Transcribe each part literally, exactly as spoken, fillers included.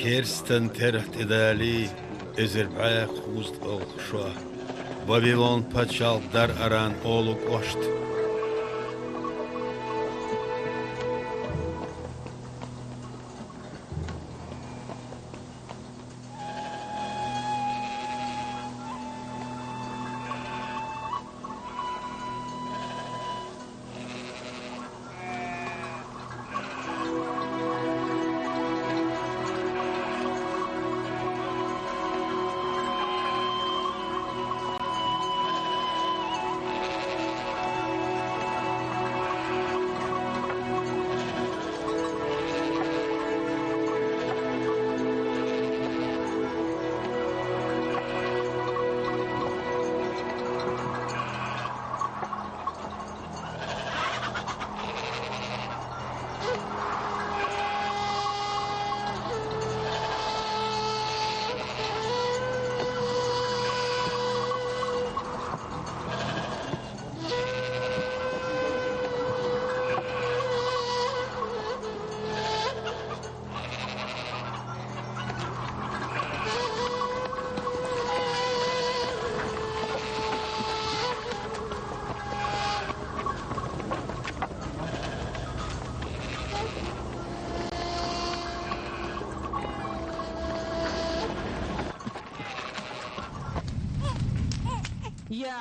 Керстан терахь тӀедалий, эзар бӀаь кхузткъалгӀа шо. Вавилон пачхьалкх дар Аран олу кӀошт.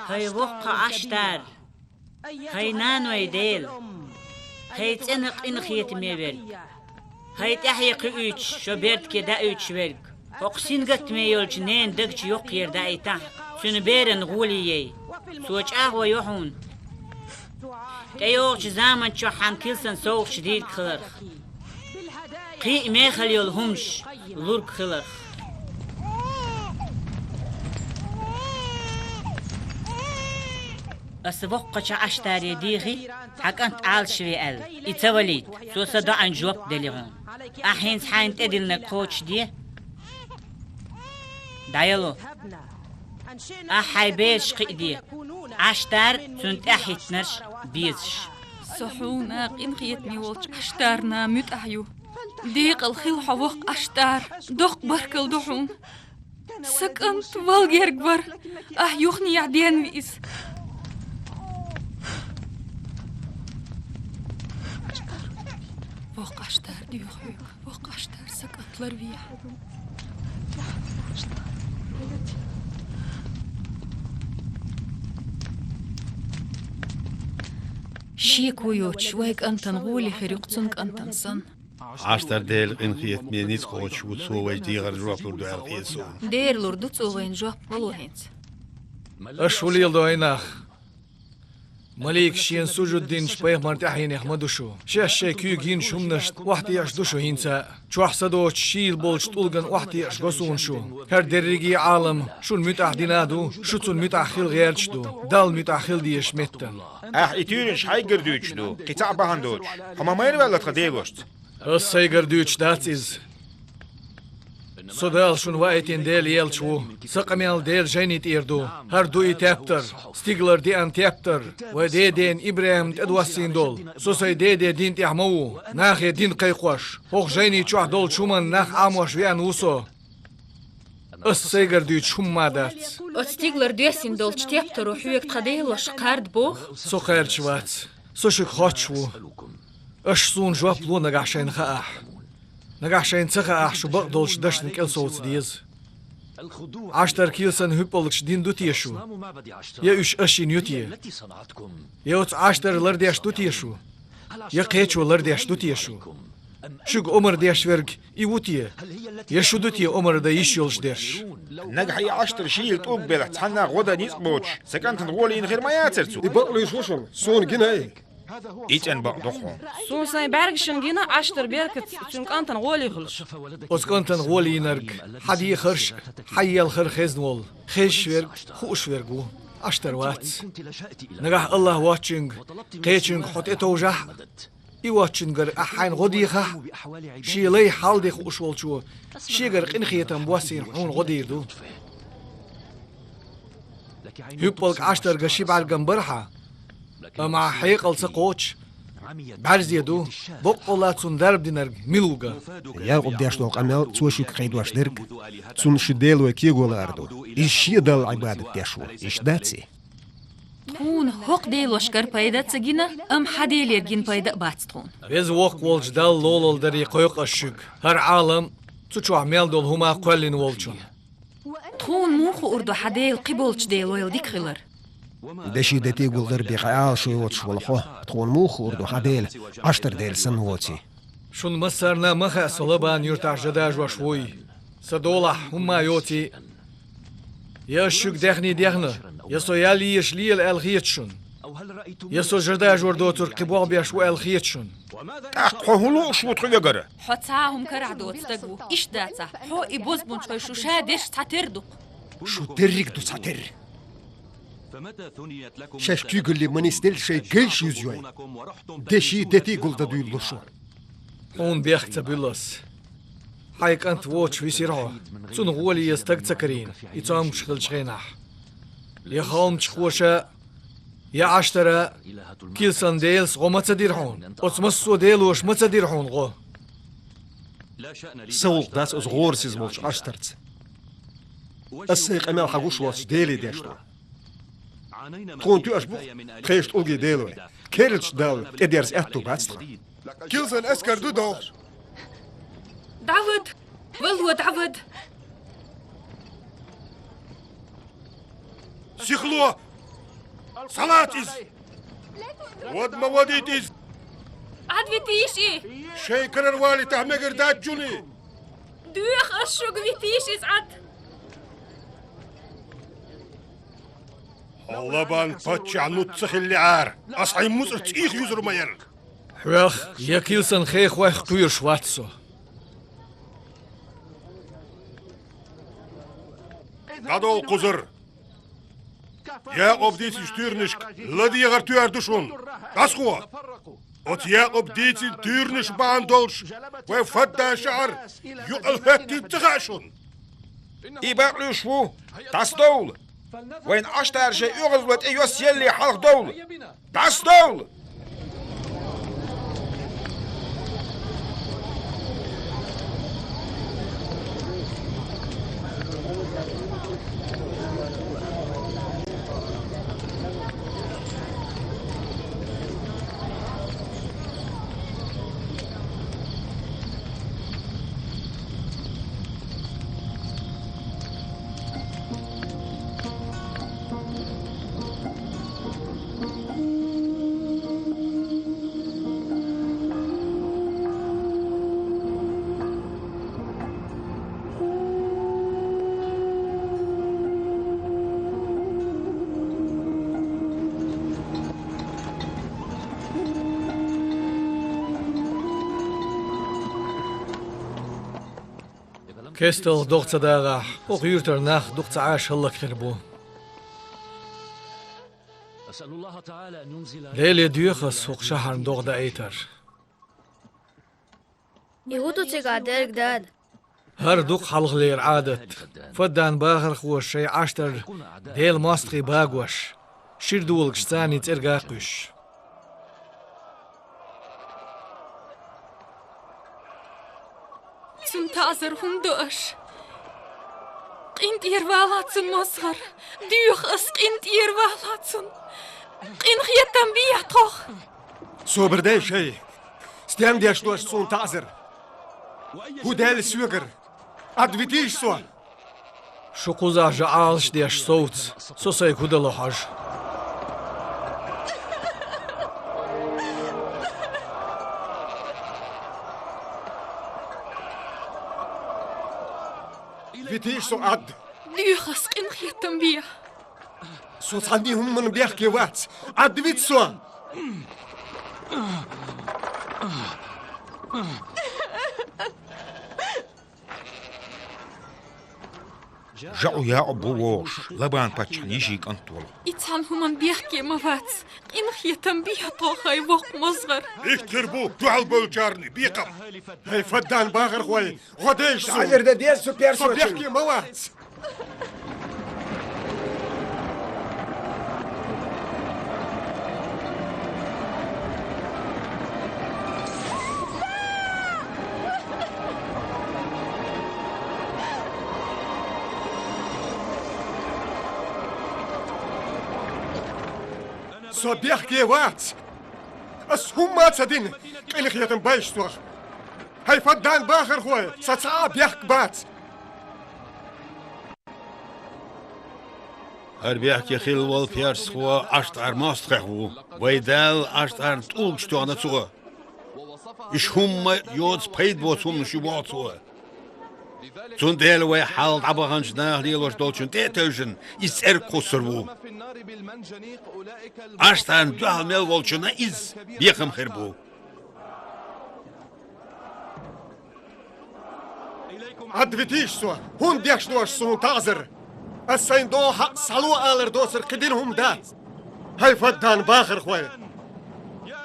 ХӀай воккха Ӏаштар! ХӀай наной Дела! ХӀай цӀена къинхетаме верг! ХӀай тӀаьхье кхуьуьйтуш, шо бердке даийтуш верг! ХӀокху сингаттаме йолчу ненан даг чу йоккхера даийтахьа, цуьнан беран гӀоле яй. Цо чӀагӀо йо хьуна тӀейогӀучу заман чохь хьан килсан совгӀаташ дийриг хиларх. Кхин а мехала йолу хӀуманаш лург хиларх. Аса воккхачу Ӏаштаре дийхи, хьан кӀант Ӏалашве аьлла, и ца валийта, цо сан доӀанна жоп дели хьуна. Ахьа хӀинца хьайна тӀедиллинарг кхочушде. ДӀаяло. Ахьа хьайн бераш кхиаде, Ӏаштар а, цунна тӀаьхьахӀиттинарш а безаш. Со хьуна къинхетаме волчу Ӏаштарна муьтӀахь ю. Декъала хила хьо, воккха Ӏаштар, доккха баркалла ду хьуна. Сан кӀант вала герга вара, ахь юханехьа денви иза. Воккха Ӏаштар, дуьйхьа хьоьга, воккха Ӏаштар, сан кӀант ларвехьа. Шеко йоцуш, вайн кӀантана гӀоле хир ю-кх цуьнан кӀантана санна. Ӏаштар Делан къинхетаме ницкъ кхочуш ву, цо вайна дехар жоп лур ду аьлла хета суна. Дера лур ду цо вайна жоп, вало хӀинца. Аша хӀун леладо, хӀай нах? Маликаша шена сужуд динчу пайхамаран тӀаьхьенех ма ду шу. Шаьш шайн куьйга йинчу хӀуманашна охьатаьӀаш ду шу хӀинца а. Чохь са доцучу шийла болчу тӀулгана охьатаьӀаш го суна шу. ХӀара дерриге а Ӏалам шуна муьтӀахь дина а ду, шу цунна муьтӀахь хила гӀерташ а ду, Далла муьтӀахь хила дезачу меттана. Ахьа и туьйранаш хьайгара дуьйцуш ду, кхин цхьаъ бахьана доцуш. Хьо ма майра ваьлла тхан делошца? Аса сайгара дуьйцуш дац иза. Со Дала шуна ваийтина Делан элча ву. Сан къамел Делан жайни тӀера ду. ХӀара ду и тептар, стигалара деана тептар, вайн деден ИбрахӀимна тӀедоссийна долу. Со сайн деден дин тӀехь ма ву, нахе дин кхайкхош. ХӀокху жайни чохь долчу хӀуманна нах Ӏамош веана ву со. Аса сайгара дуьйцуш хӀумма ма дац. Оцу стигалара доьссина долчу тептаро хьоьга тхан делошка кхарда боху? Со кхаьрдаш вац. Со шуьга хоттуш ву. Аша суна жоп ло нагахь шайна хаахь. Нагахь шайна ца хаахь, шу бакъдолчу дашна кӀел совца деза. Ӏаштар килсан хӀуьппалгаш дина ду те шу? Я уьш аша йина ю те? Я оцу Ӏаштар лардеш ду те шу? Я кхечо лардеш ду те шу? Шуьга омра деш верг и ву те? Я шу ду те омра дан йиш йолуш дерш? Нагахь и Ӏаштар шийла тӀулг белахь, цхьаннах гӀо дан ницкъ боцуш, сан кӀантана гӀоле йина хир ма яцара цо? И бакъ луьйш ву шуна, суна гиний? И цӀена бакъ ду хьуна. Суна сайн бӀаьргашна гина Ӏаштар беркатца цуьнан кӀантана гӀоле хуьлуш. Оцу кӀантана гӀоле йинарг хьан дехарш а, хьан елхар а хезна волу, хезаш верг а, хууш верг а ву, Ӏаштар вац. Нагахь АллахӀ воцчуьнга, кхечуьнга хьо тӀетовжахь а, и воцчуьнгара ахь хьайна гӀо дехахь а, шен лай хьал де хууш волчо шегара къинхетам боссийна хьуна гӀо дийр ду. ХӀуьппалг Ӏаштарга ши бӀаьргам бара хьан, амма хьан хьекъал ца кхочуш, БӀарзе ду, боккъала цунна дарба динарг мила вуга. Якъуба деш долу къамел цо шуьга кхайдош дерг, цунна шун Дело кего лаар ду. Иза шен Далла Ӏибадат деш ву. Иштта дац и? Тхуна хӀокху делошкара пайда а ца гина, амма хьан Делера гина пайда а бац тхуна. Веза Воккха волчу Далла лолалла даре кхойкху ас шуьга. ХӀара Ӏалам цу чохь мел долу хӀума кхоьллина волчунна. Тхуна муха хуур ду хьан Дела кхиболчу делойла дика хилар? Деши дети гулдар бен кхин Ӏалашо йоцуш волу хьо, тхуна муха хуур ду хьан Дела Ӏаштар Дела санна воций? Шуна массарна а ма хаьа со Лабан юьртахь жа дажош вуй, сан долахь хӀумма йоций? Я ас шуьга даьхний дехна, я со ял езаш лела аьлла хета шуна? Я со жа дажор доцург кхин болх беш ву аьлла хета шуна? ТӀаккха хьо хӀун лууш ву тхоьгара? Хьо цхьа а хӀума карахь доцу стаг ву. Иштта дацахь, хьо и бозбунчхой шу ша деш цхьатерра ду-кх. Шу дерриг а ду цхьатерра. Шаьш куьйгалле ма нисделла шайн гайш юзайой. Деши дети гулдан дуьйлалу шу. Хьуна бехк ца буьллу ас. Хьайн кӀант воцуш висира хьо. Цунна гӀоли еза стаг ца карийна, и цомгуш хиллачу хенахь. Я хьалмачхоша, я Ӏаштара, килсан делаца гӀо ма ца дира хьуна. Оцу массо а делоша ма ца дира хьуна гӀо. Сан гӀуллакх дац оцу гӀорасиза волчу Ӏаштарца. Ас сайн къамел хьан гуш воцчу Деле деш ду. Тхуна тоьаш бу-кх тхешан тӀулгийн делой, керлачу Далла тӀедерза аьтто бац тхан. Килсан эскар ду догӀуш. ДӀавада! Вало, дӀавада! Сихло! Салат иза! Вада ма вадийта иза! Ӏадвитийша и! Шайн карара валийтахь мегар дац шуна и! Доьху ас шуьга, витийша иза Ӏад! Хьо Лабан паччахь нуц ца хиллехьара, ас хьайн муцӀар цӀийх юзур ма яра. Хьоьх я килсан хехойх кхоьруш вац со. ДӀадовла кхузара! Якъуб дийцинчу туьйранашка ладегӀар тоьар ду шуна. ДӀасхо! Оцу Якъуб дийцина туьйранаш бахьана долуш вайн Фаддан шахьар юкъал хӀоьттина ца хаьа шуна? И бакълуьйш ву, дӀасадовла! Вайн Ӏаштара шайн оьгӀазло тӀе йоссаелле хьалхадовла! ДӀасадовла! Кесталх догӀа ца дагӀахь, хӀокху юьртара нах дукха ца Ӏаш хӀаллакьхир бу. Деле доьху ас хӀокху шахьарна догӀа даийтар. И хӀун ду цигахь дерг, дада? ХӀара дукха хьалхалера Ӏадат. Фаддан бахархоша шайн Ӏаштар Делан мостагӀий багош, шира долагаш царний цӀерга а кхуьйсуш. Цунна таӀзар хӀунда до аша? КъинтӀера вала цунна, мозгӀар! Доьху ас, къинтӀера вала цунна! Къинхетам бехьа тхох! Собар дай шай! Стен деш ду аша цунна таӀзар? ХӀун даьлла соьгара? Ӏад витийша со! Шу кхузахь жа Ӏалаш деш совца, со сайга хӀун дало хьожа. Витийша со Ӏад! Доьху ас, къинхетам бехьа! Со цхьанне хӀуманна бехке вац! Ӏад вита со! ЖаӀу Якъуб ву вогӀуш, Лабан-паччахьан йишин кӀант волу. И цхьана хӀуманна бехке ма вац, къинхетам бехьа тхох, хӀай воккха мозгӀар! Иштта хир бу дуьхьал болчарна бекхам! ХӀай Фаддан бахархой, гӀо дайша! Со бехке ма вац! Со бехке вац. Ас хӀумма а ца дина, къинхетам бойла сох. ХӀай Фаддан бахархой, са цхьа а бехк бац. ХӀара бехке хилла волу персхо Ӏаштар мостагӀех ву. Вай Дала Ӏаштарна тӀулгаш тоьхна цо. Уьш хӀумма йоцу пайда боцу хӀуманаш ю боху цо. Цундела вай хьалха дӀабаханчу наха лелош долчунна тӀе а тевжина, иза цӀерга кхуссур ву. Ӏаштарна дуьхьал мел волчунна иза бекхам хир бу. Ӏадвитийша со, хӀунда деш ду аша суна таӀзар? Ас сайн догӀу хьакъ схьало алар доцург кхин дина хӀума дац. ХӀай Фаддан бахархой!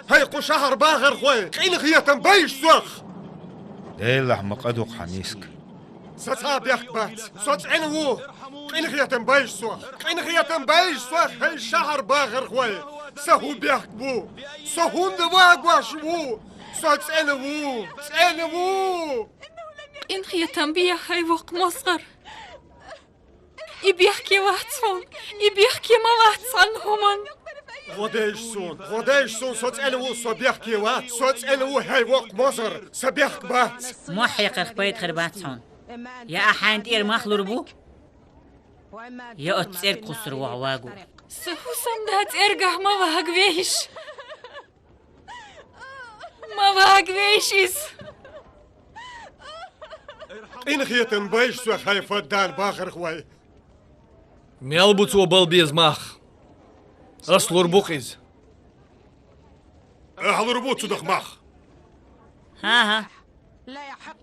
ХӀай кху шахьар бахархой! Къинхетам бойла сох! Делахь ма къа ду-кх хьан миска. Сан цхьа а бехк бац. Со цӀена ву. Къинхетам бойла сох. Къинхетам бойла сох, хӀай шахьар бахархой! Сан хӀун бехк бу? Со хӀунда вагош ву? Со цӀена ву. ЦӀена ву! Къинхетам бе, хӀай воккха мозгӀар. И бехке вац хьуна, и бехке ма вац цхьанна хӀуманна. ГӀо дайша суна, гӀо дайша суна, со цӀена ву, со бехке вац, со цӀена ву, хӀай воккха мозгӀар, сан бехк бац. Мохь хьекхарх пайда хир бац хьуна. Я ахь хьайна тӀера мах лур бу, я оцу цӀерга кхуссур ву хьо вагу. Сан хӀусамда цӀергахь ма вагаве иза. Ма вагаве иза. Къинхетам бойла сох, хӀай Фаддан бахархой! Мел бу цо бала беза мах? Ас лур бу-кх иза. Ахь лур бу цунах мах? ХӀан-хӀа.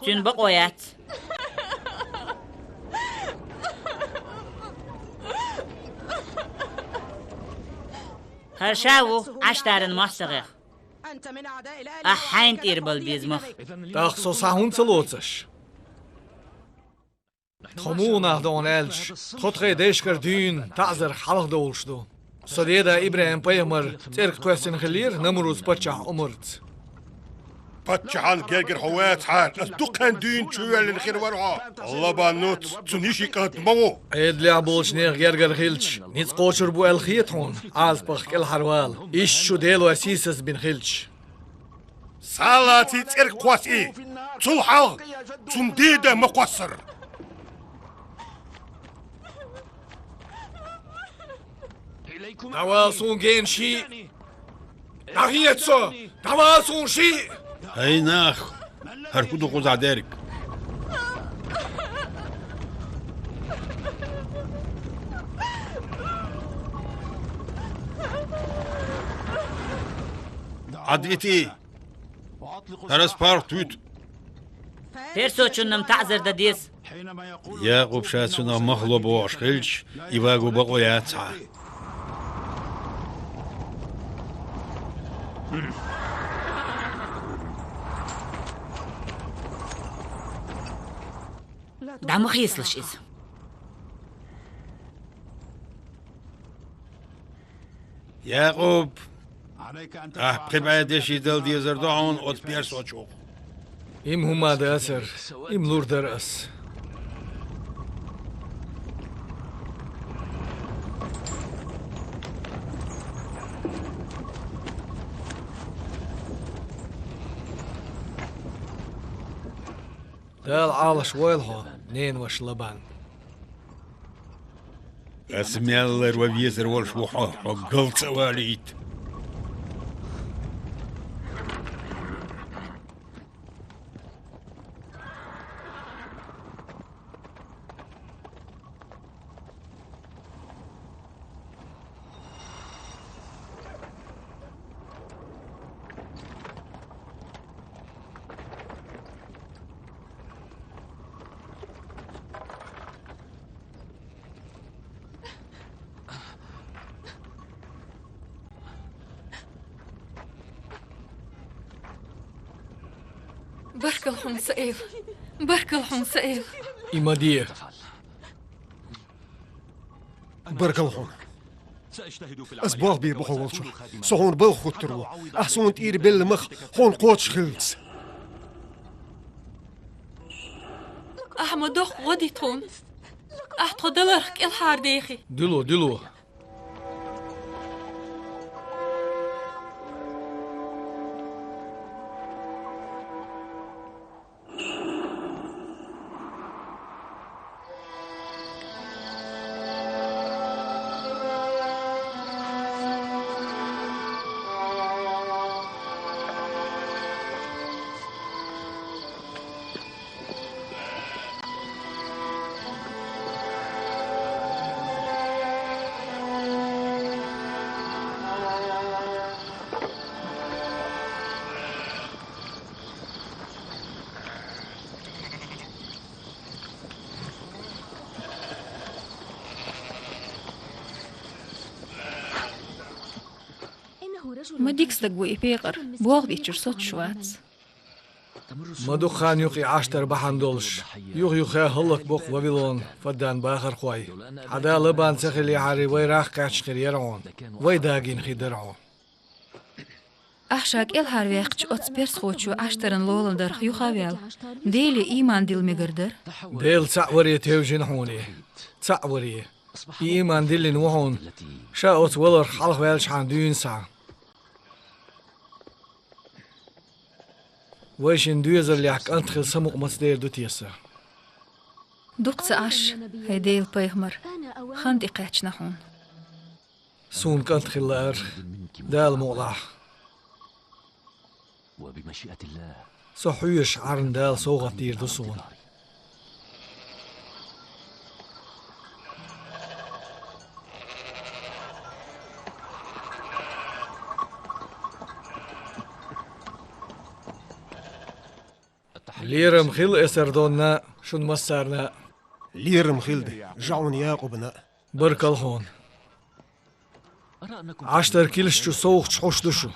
Цуьнан бакъо яц. ХӀара ша ву Ӏаштаран мостагӀех. Ахь хьайна тӀера бала беза мах. ТӀаккха со схьа хӀунда ца лоцу аш? Тхо муха нах ду хьуна аьлча, тхо тхайн дайшкара дуьйна таӀзарх хьалха довлуш ду. Со деда ИбрахӀим-пайхамар цӀерга кхоьссина хиллера Намруз-паччахь омарца. Паччахьан гергара хьо вацахьара, ас дукха хан дуьйна чувоьллина хир вара хьо. Лабан нуц, цуьнан йишин кӀант ма ву. Ӏедалехь болчу нехан гергара хилча, ницкъ кхочур бу аьлла хета хьуна, Ӏазапах кӀелхьарвала, иштта шу Дело сийсаз бина хилча. Схьа а лаций цӀерга кхосса и, цул хьалха цунна деда ма кхоссара. ДӀавала суна гена шиъ! ДӀахеца со! ДӀавала суна шиъ! ХӀай нах! ХӀара хӀун ду кхузахь дерг? Ӏадвитий! ХӀара ас паргӀат вуьту! Персочунна-м таӀзар дан деза. Якъуб ша цунах мах ло бохуш хилча, и вагу бакъо яц хьан. ДӀа ма хецалаш иза. Якъуб, ахь пхи бӀе деши дала дезар ду хьуна оцу персочух. Има хӀума дацара, има лур дара ас. Дала Ӏалаш войла хьо, ненаваша Лабан. Ас мел ларван везар волуш ву хьо, хьо галца а валийта. Баркалла хьуна, сан эла! Баркалла хьуна, сан эла! И ма де! Баркалла хьуна! Ас болх бийр бу хьо волчохь. Со хьуна балха хӀуттур ву. Ахь суна тӀера белла мах хьуна кхочуш хилча. Ахь ма доккха гӀо ди тхуна. Ахь тхо даларх кӀелхьардехи. Дуьло, дуьло. Ма дика стаг ву и пекъар, болх бечуьра соцуш вац. Ма дукха хан ю-кх и Ӏаштар бахьана долуш, юха-юха хӀаллакбо-кх Вавилон-Фаддан бахархой. Хьан да Лабан ца хиллехьара, вай рагӀ кхаьчна хир яра хьуна, вай да гина хир дара хьуна. Ахь ша кӀелхьарваьккхича, оцу персхочо Ӏаштаран лолла дарх юха а ваьлла, Деле ийман дилла мегар дара. Дела цхьаъ варе тевжина хьуна и. Цхьаъ варе. И ийман диллина ву хьуна, ша оцу валарх хьалхаваьллачхьана дуьйна схьа. Вайшинна доьзалехь кӀант хила самукъа мацдер ду те сан? Дукха ца Ӏаш, хӀай Делан пайхамар, хан тӀекхаьчна хьуна. Суна кӀант хила лаара, Дала мукъалахь. Со хьоьжуш Ӏарна Дала совгӀат дийр ду суна. Лерам хила, Эсар-Донна, шун массарна а. Лерам хилда, жаӀун Якъубна а. Баркалла хьуна. Ӏаштар килс чу совгӀаташ хьош ду шу.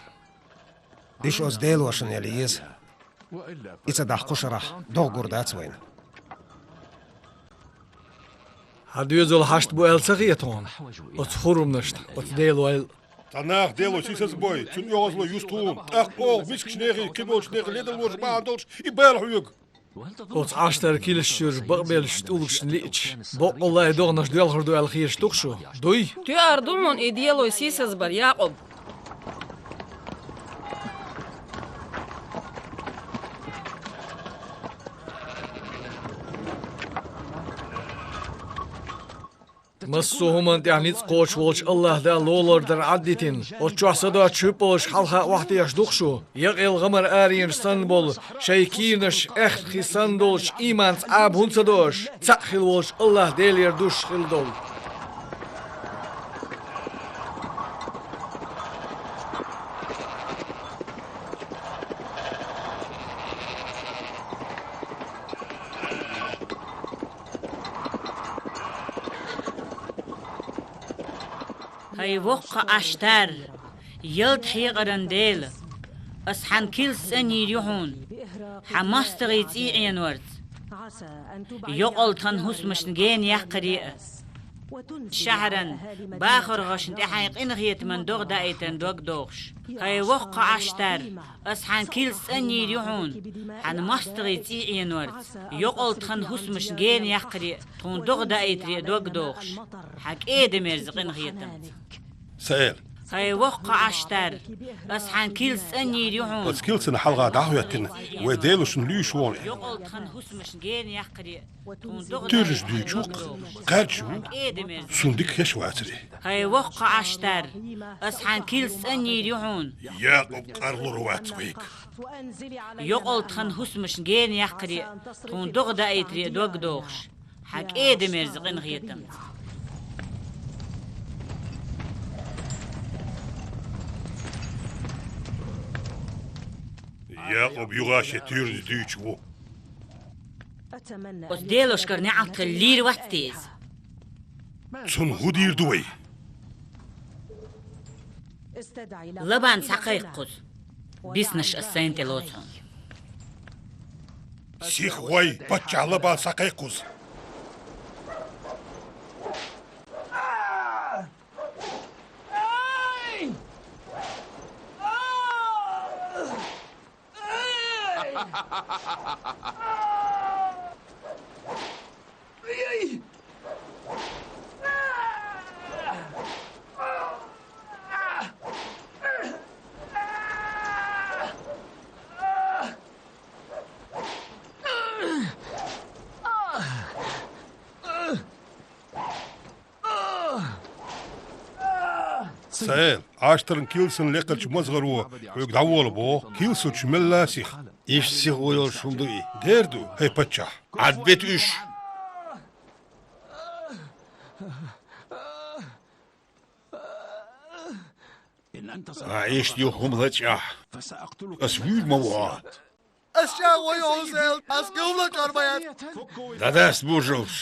Диш оцу Делошна яла еза. И ца даха кху шарахь догӀа гур дац вайна. Хьан доьзал хьашт бу аьлла ца хета хьуна? Оцу хурманашна, оцу делойла. Цхьа наха Дело сийсазбой, цуьнан оьгӀазло юсту хьуна, тӀаккха оха мискачу нехан, кхиболчу нехан ледарло бахьана долуш и бала хьоьгу. Оцу Ӏаштар килс чуьра бакъбеллачу тӀулгашна лиъча, боккъалла и догӀанаш доьлхур ду аьлла хеташ ду-кх шу, дуй? Тоьар ду хьуна и Дело сийсазбар, Якъуб. Массо а хӀуманна тӀехь ницкъ кхочуш волчу АллахӀ Дала лолар дар Ӏаддитина, оцу чохь садоцуш хӀуьппалш хьалха охьатеш ду-кх шу, якъел гӀамар аренаш санна болу, шайн кийнаш аьхна хи санна долчу ийманца Ӏаба хӀунда ца до аша, цхьаъ хила волчу АллахӀ Делера душ хила долу? ХӀай воккха Ӏаштар, ялта хьекъаран Дела, ас хьан килс цӀанйийр ю хьуна, хьан мостагӀийн цӀий Ӏенорца. Йокъал тхан хӀусамашна гена яккхаре а, шахьаран бахархошна тӀе хьайн къинхетаман догӀа даийтарна дог дохуш. ХӀай воккха Ӏаштар, ас хьан килс цӀанйийр ю хьуна, хьан мостагӀийн цӀий Ӏенорца, йокъал тхан хӀусамашна гена яккхаре а, тхуна догӀа даийтаре а дог дохуш, хьан кӀеда-мерза къинхетамца. Саэл. ХӀай воккха Ӏаштар, ас хьан килс цӀанйийр ю хьуна. Оцу килсана хьалха дӀахӀоьттина, вай Делошна луьйш ву хьуна. Йокъал тхан хӀусамашна гена яккхаре а, тхуна догӀа даийтаре а дог дохуш. Туьржаш дуьйцу, кхаьрдаш ву, суна дика хезаш вацаре. ХӀай воккха Ӏаштар, ас хьан килс цӀанйийр ю хьуна. Якъуб къарлур вац вайга. Йокъал тхан хӀусамашна гена яккхаре а, тхуна догӀа даийтаре а дог дохуш, хьан кӀеда-мерза къинхетамца. Якъуб юха а шен туьржаш дуьйцуш ву. Оцу делошкара неӀалт хила лийр вац те иза? Цунна хӀун дийр ду вай? Лабан схьакхайкха кхуза. Биснарш ас сайна тӀе лоцу хьуна. Сиха гӀой, паччахь Лабан схьакхайкха кхуза. Саэл, Ӏаштаран килсан лекхачу мозгӀаро хьоьга дӀавола боху, килсачу мелла сиха. Иштта сиха вон йолуш хӀума ду и? Дера ду, хӀай паччахь. Ӏадбита уьш! Ма иштта юха хӀума лачкъахь, ас вуьйр ма ву хьо. Ас чӀагӀо йо хьуна, Саэл, ас гулло чӀор ма яц. ДӀадаста буржалш,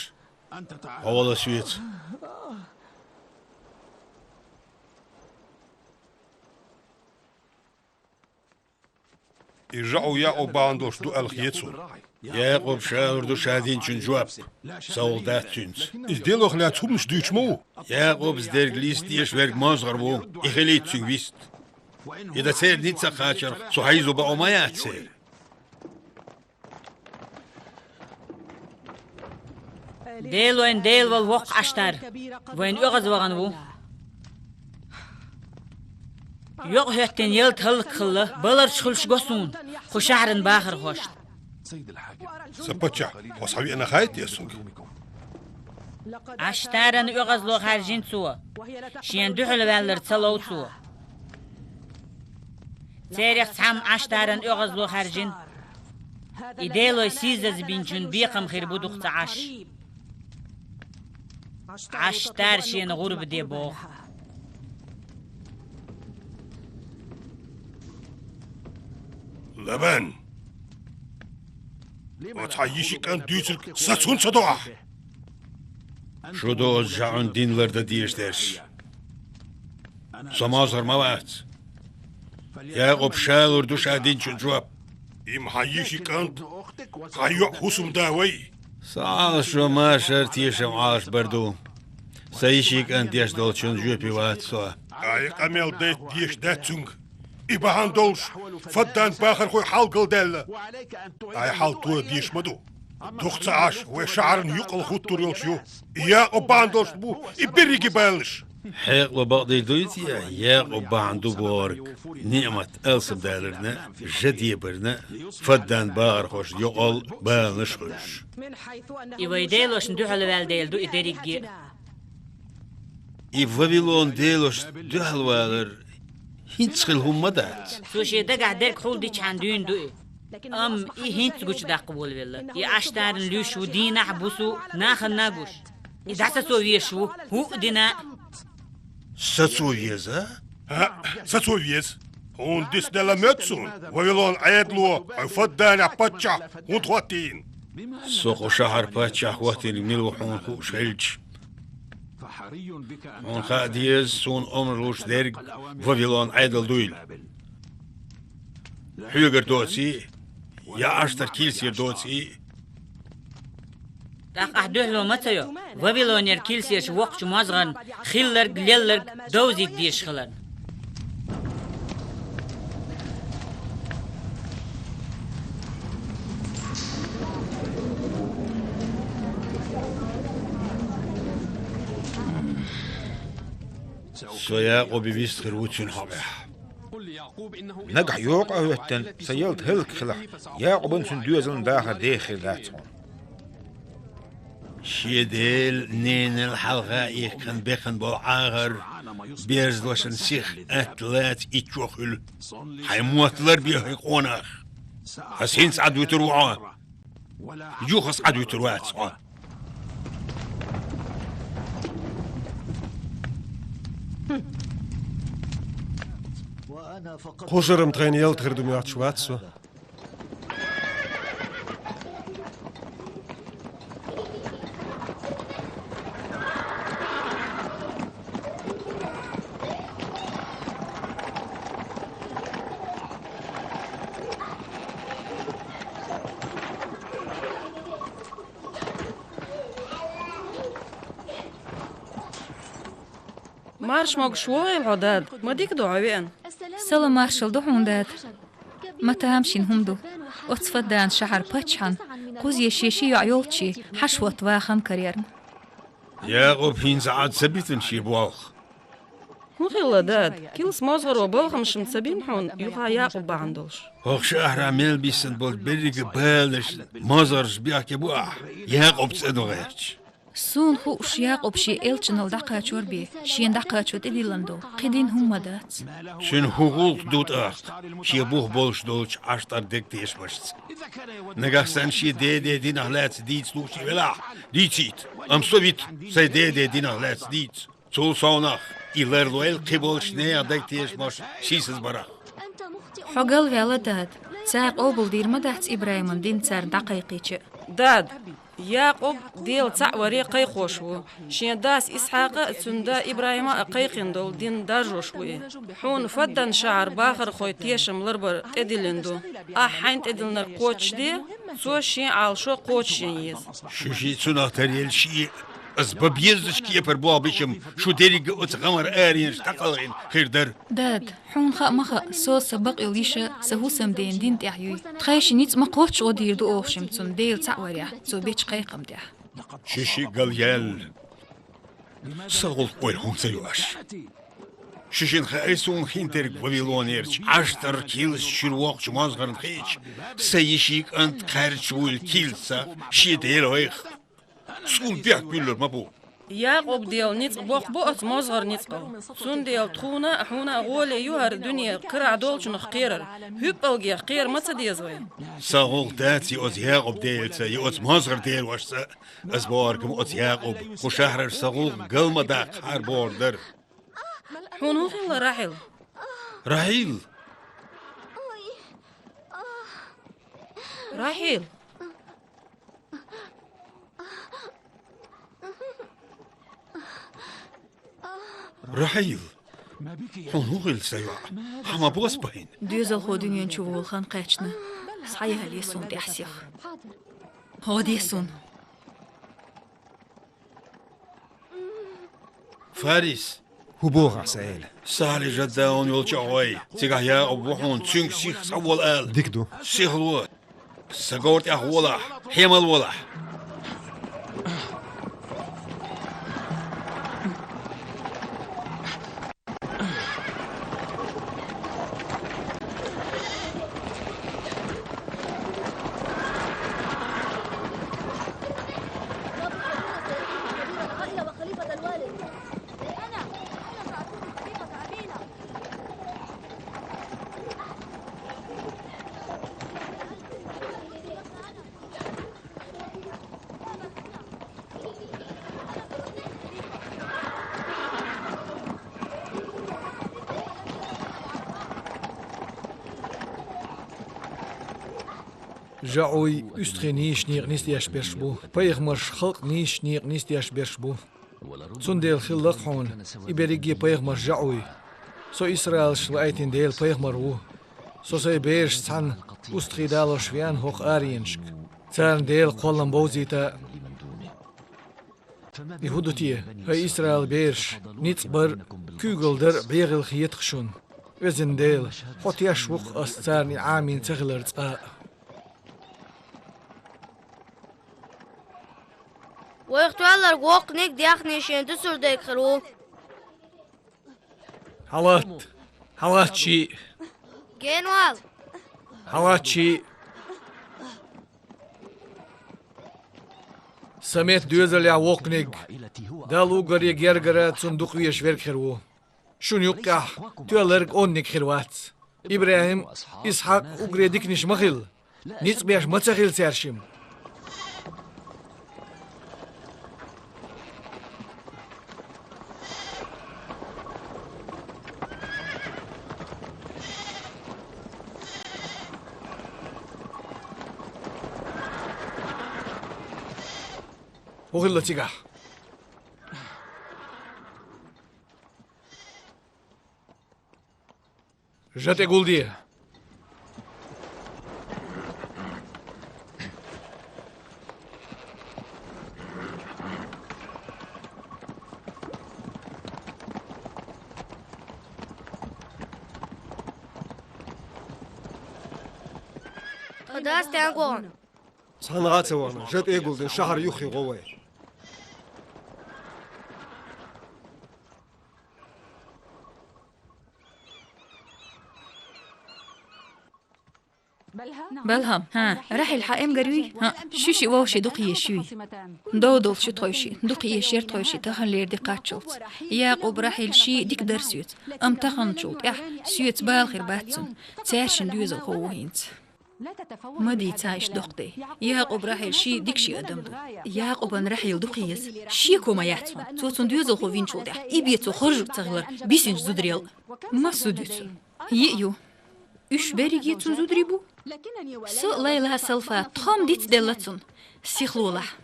хьо вала соьца. И жаӀу Якъуб бахьана долуш ду аьлла хета суна. Якъуб ша лур ду ша динчун жоп. Сан гӀуллакх дац цуьнца. Иза Делах лаьцна хӀуманаш дуьйцуш ма ву. Якъубс дерг листа дезаш верг мозгӀар ву, и хилийта цуьнга вист. И дан церан ницкъ ца кхачарх, со хьайзо бакъо ма яц церан. Делойн Дела волу воккха Ӏаштар вайна оьгӀаз вахана ву. Йокъа хӀоьттина ялта хӀаллакьхилла, баларчу хуьлуш го суна, кху шахьаран бахархошна. Сан паччахь, хьо схьавеана хаьий те суна? Ӏаштаран оьгӀазло хаьржина цо, шена дуьхьал ваьллар ца лов цо. Церах цхьамма Ӏаштаран оьгӀазло хаьржина. И Делой сийсазбинчун бекхам хир бу дукха ца Ӏаш. Ӏаштар шена гӀурба де боху. Лабан! Оцхьа йиши кӀант дуьйцург саца хӀунда ца до ахь? Шу ду оцу жаӀун дин лардан дезаш дерш. Со мозгӀар ма вац. Якъуб ша лур ду ша динчун жоп. Имма хьан йиши кӀант, хьан йоӀ хӀусамда вай. Со Ӏалашо машар тешам Ӏалаш бар ду. Сан йиши кӀант деш долчун жоьпе вац со. Ай къамел дайта дезаш дац цуьнга. И бахьана долуш, Фаддан бахархой хьалгалдаьлла. Ай хьал тоха дезаш ма ду. Дукха ца Ӏаш, вай шахьарна юккъал хӀуттур йолуш ю. И Якъуб бахьана долуш бу и берриге баланаш. Хьекъало бакъдийр дуй те, Якъуб бахьана ду бохург, ниӀмат алсамдаларна, жа дебарна, Фаддан бахархошна юкъал баланаш хуьлуш. И вай делошна дуьхьал ваьлла дела ду и дерриге. И Вавилон делошна дуьхьал валар хӀинца хила хӀума ма дац. Цо шен дагахь дерг хьул дичхьана дуьйна ду и. Амма и хӀинца гучудаккха волавелла. И Ӏаштаран луьйш ву дийнахь а, буса а, нахана а гуш. И дӀасацо везаш ву, хӀуъа дина а. Сацо веза? ХӀаъ, сацо веза. Хьуна дицделла моьтту суна, Вавилон Ӏедало, хьайн Фадданехь паччахь хӀунда хӀоттийна? Со кху шахьар паччахь хӀоттийнарг мила ву хьуна хууш хилча. Хьуна хаа деза, суна омра луш дерг Вавилон Ӏедал дуйла. Хьоьгара доций, я Ӏаштар килсера доций. ТӀаккха ахь дуьхьало ма ца йо, Вавилонера килсерчу воккхачу мозгӀарна хилларг, лелларг довзийта дезаш хиларна. Со Якъубе вист хир ву цуьнан хьокъехь. Нагахь йокъа а хӀоьттина, сан ялта хӀаллакьхилахь, Якъубан, цуьнан доьзалан дахар деха хир дац хьуна. Шен дела, ненал хьалха а иккхина бехна болу Ӏахар берзалошна сиха атта лаца итт чо хуьлу. Хьайн мотт ларбе хӀай къонах. Ас хӀинца Ӏад вуьтур ву хьо. Юха ас Ӏад вуьтур вац хьо. Кхушарам тхайна ялта хир ду моьттуш вац со. Марша могуш вогӀийла хьо, дада, ма дика ду хьо веана. Салам маршалла ду хьуна, дада. Ма тамашийна хӀума ду. Оцу Фаддан шахьар паччахьна, кхузе шен ши йоӀ йолччий, хьаша хӀотта вахана карарна. Якъуб хӀинца Ӏад ца битина шен болх. ХӀун хилла, дада? Килс мозгӀаро балхамаш-м ца бина хьуна, юха Якъуб бахьана долуш? ХӀокху шахьарахь мел биссина болчу берриге баланаш, мозгӀарш бехке бу ахь, Якъуб цӀа ду гӀерташ. Суна хууш, Якъуб шен элчанал дӀакхачор бен, шена дӀакхачо тӀедиллина долу кхин дина хӀума ма дац. Цуьнан хӀун гӀуллакх ду тӀаккха, шен бух болуш долчу Ӏаштар дегтешамашца? Нагахь санна шен деде динах лаьцна дийца лууш и велахь, дийцийта, амма со вита, сайн деде динах лаьцна дийца. Цул совнах, и ларлойла кхин болчу нехан дегтешамаш сийсазбарах. Хьо галваьлла, дада. Цара къобалдийр ма дац ИбрахӀиман дин царна дӀакхайкхийча. Дад, Якъуб Дела цхьаъ варе кхайкхош ву. Шен дас Исхьакъа а, цуьнан да ИбрахӀима а кхайкхина долу дин даржош ву и. Хьуна Фаддан-шахьар бахархойн тешам ларбар тӀедиллина ду. Ахь хьайна тӀедиллинарг кхочушде, цо шен Ӏалашо кхочушъян еза. Шу шиъ цунах таръелла шиъ а, аса бан безачу кепара болх бечам шу дерриг а оцу гӀамар аренаш дӀакхалхина хир дара. Дад, хьуна хаа ма хаьа, со сан бакъйолу йиша сан хӀусамдена дин тӀехь юй. Тхайн ши ницкъ ма кхоччуш гӀо дийр ду оха шимма цунна Дела цхьаъ варехь, цо бечу кхайкхам тӀехь. Шу шиъ галъяьлла, сан гӀуллакх ойла хӀума ца ю аша. Шу шина хаьий суна хин дерг Вавилонерчу Ӏаштар килс чуьра воккхачу мозгӀарна хиъча, сан йишин кӀант кхаьрдаш вуйла килсах шен дела вайх. Суна бехк буьллур ма бу. Якъуб Делан ницкъ боккха бу оцу мозгӀаран ницкъал. Цундела тхуна а, хьуна а гӀоле ю хӀара дуьне карахь долчунах кхерар. ХӀуьппалгех кхера ма ца деза вай. Сан гӀуллакх дац и оцу Якъуб Делаца, и оцу мозгӀаран делошца. Аса бохург ма оцу Якъуб, кху шахьарара сан гӀуллакх гал ма даккха хьара бохург дара. Хьуна хӀун хилла, Рахьил? Рахьил! Рахьил! Рахьил! Хьуна хӀун хилла, сан йоӀ? Хьан ма бос бахьана? Доьзалхо дуьнен чу волу хан кхаьчна. Схьаялае суна тӀехь сиха. ХӀо де суна. Фарис! ХӀун боху ахь, сан эла? Сахьли жаддаун йолчу а гӀой. Цигахь Якъуб ву хьуна, цуьнга сиха схьавола ала. Дика ду. Сихало. Сан говра тӀехь волахь, хьемал волахь. ЖаӀуй уьстагӀий нийсачу некъа нисдеш берш бу, пайхамарш халкъан нийсачу некъа нисдеш берш бу. Цундела хилла-кх хьуна, и берриге пайхамарш жаӀуй. Со Исраилшна лаийтина Делан пайхамар ву. Со сайн берашца цхьаьна уьстагӀий далош веана хӀокху аренашка, царна Делан кхоллам бовзийта а. И хӀун ду те, хӀай Исраил бераш, ницкъ бар а, куьйгалла дар а бегӀийла хета-кх шуна? Везан Дела, хьо теш ву-кх ас царна и Ӏамийна ца хилар цкъа а. Вайх тоьлларг воккханиг а, даьхниг а шен дуьсур дерг хир ву. Хьалатта! Хьалатта шиъ! Генвал! Хьалатта шиъ! Сан метта доьзалехь воккханиг, Далла уггаре гергара цунна дукха везаш верг хир ву. Шуна юккъехь тоьлларг онниг хир вац. ИбрахӀим, Исхьакъ уггаре диканаш ма хилла. Ницкъ беш ма ца хилла цаьршимма. ХӀун хилла цигахь? Жа тӀе гулде! Тхан дас стенга вахана? Цхьанна а ца вахана, жа тӀе а гулдина, шахьар юххе гӀо вай. Балхам, хӀан, Рахьил хьан эмгар юй? ХӀан, шу шиъ вовшийн дукха езаш юй? Дов долуш ю тхойшиъ, дукха езаш яра тхойшиъ таханлера де кхаччалц. Якъуб, Рахьил шиъ дика дара соьца, амма таханчул тӀаьхьа соьца бала хир бац цунна. Цаьршинна доьзалхо ву хӀинца. Ма дийца иштта доккха дай. Якъуб, Рахьил шиъ дика шиъ адам ду. Якъубан Рахьил дукха еза. Шеко ма яц хьуна. Цо цунна доьзалхо винчул тӀаьхьа и бен цо хоржур ца хилар бисинчу зударел а. Маса зуда ю цуьнан? Йиъ ю. Уьш берриге цуьнан зударий бу? Со, Лайла, Салфа, тхо-м дицделла цунна. Сихлолахь.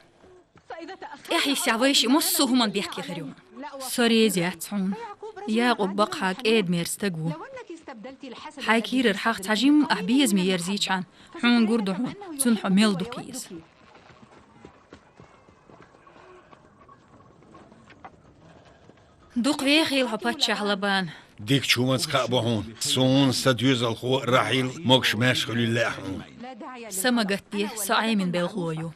ТӀехьа йисехь вайша массо а хӀуманна бехке хир ю. Со реза яц хьуна. Якъуб бакъахьа кӀеда-мерза стаг ву. Хьайн кийрара хьагӀ цхьа жимма ахь безаме ерзийчхьана, хьуна гур ду хьуна, цунна хьо мел дукха еза. Дукха вехийла хьо, паччахь Лабан. Дикачу хӀуманца кхаъ бу хьуна. Суна сан доьзалхо Рахьил могуш-маьрша хуьлийла лаьа хьуна. Са ма гатде, со Ӏемина белхало ю.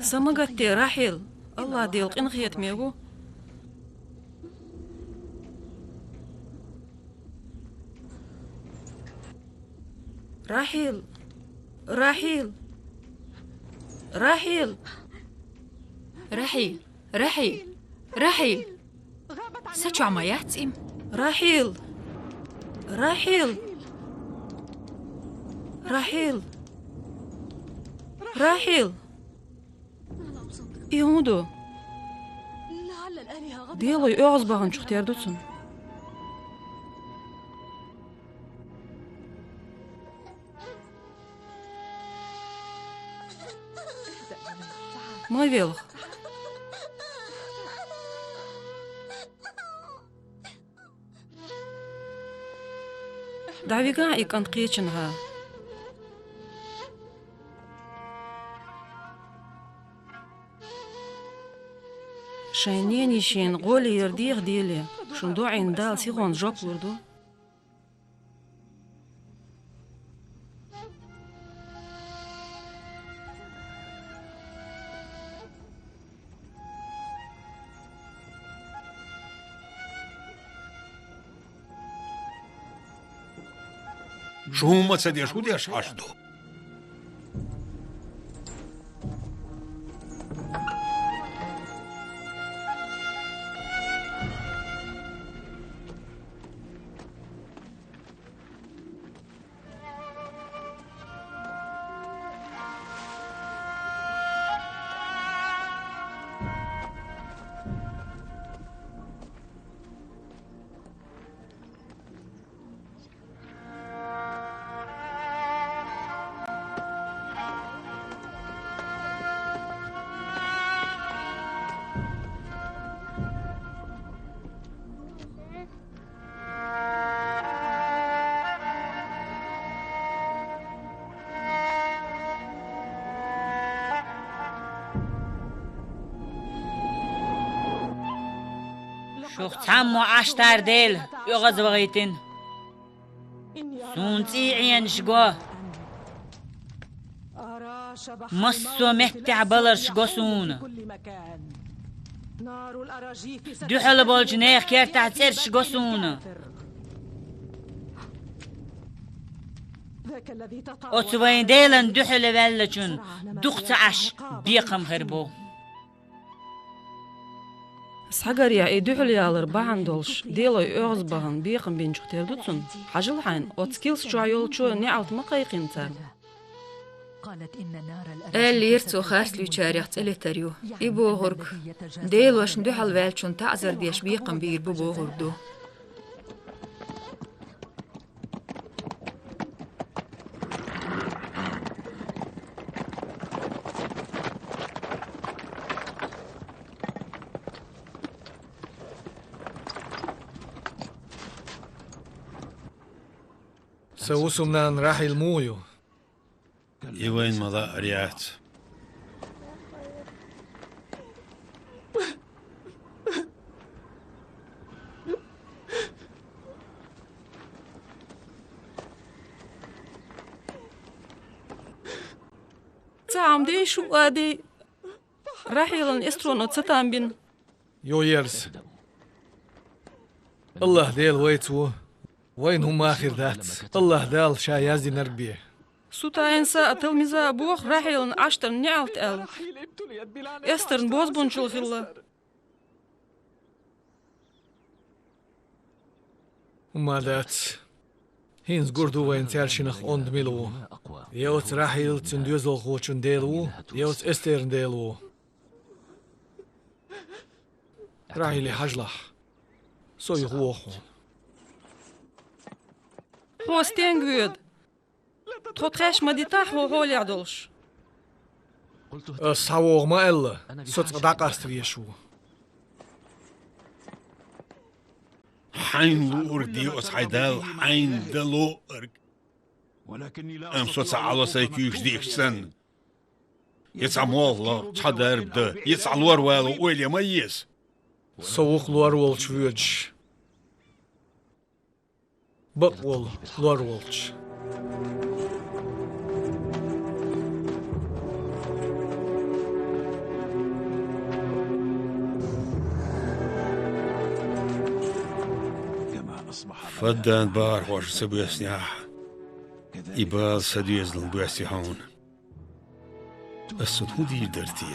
Са ма гатде, Рахьил, АллахӀ Дела къинхетаме ву. Рахьил! Рахьил! Рахьил! Рахьил! Рахьил! Рахьил! Са чохь ма яц и? Рахьил! Рахьил! Рахьил! Рахьил! И хӀун ду? Дело оьгӀазбаханчух тера ду цунна. Ма велха. ДӀавигахьа и кӀант кхечанхьа. Шайн ненан йишина гӀоле яр деха, Деле, шун доӀина Дала сихонца жоп лур ду. Шу хӀумма ца деш, хӀун деш Ӏаш ду? Шух цхьаммо Ӏаш тар Дела оьгӀазвахийтина. Суна цӀий Ӏенаш го. Массо а меттехь баларш го суна. Дуьхьал болчу нехан кертахь цӀераш го суна. Оцу вайн Делан дуьхьал ваьллачун дукха ца Ӏаш бекхам хир бу. Схьагарехь и дуьхьал ялар бахьана долуш, Дело оьгӀазбахана бекхам бинчух тера ду цунна. Хьажал хьайна, оцу килс чохь йолчо неӀалт ма кхайкхина царна. Аьллера цо харцлуьйчарех цӀе летар ю. И бохург, Делошна дуьхьал ваьллачун таӀзар деш бекхам бийр бу бохург ду. Сан хӀусамнана Рахьил муха ю? И вайна ма лаьара яц. Цхьа хӀума дей, шу а дей. Рахьилан Эстроно ца там бина. Йо ерза. АллахӀ Дела вайца ву. Вайна хӀумма а хир дац, АллахӀ Дала Ша яздинарг бе. Сутаинса а, Талмиза а боху Рахьилна Ӏаштарна неӀалт аьлла. Эстарна бозбунчал хилла. ХӀумма а дац. ХӀинца гур ду вайна цаьршинах онда мила ву. Я оцу Рахьил цуьнан доьзалхочун Дела ву, я оцу Эстеран Дела ву. Рахьиле, хьажалахь. Со юха воху хьуна. Хьо стенга воьду? Тхо тхаьш ма дитахь хьо хьолехь долуш. Ас схьавогӀу ма аьлла, со цкъа дӀакъаста везаш ву. Хьайна луург де оцу хьайн Далла, хьайна дан луург. Амма со ца Ӏало сайн куьйгаш дийхча санна. Я цхьа молла ло, цхьа дарба дан, я цхьа лор вало ойла ма еза. Со ву-кх лор волчу воьдуш. Бакъ волу лор волчу. Фаддан бахархоша ца боьссинехь, и бала сан доьзална боьссий хьуна. Ас цунна хӀун дийр дара те?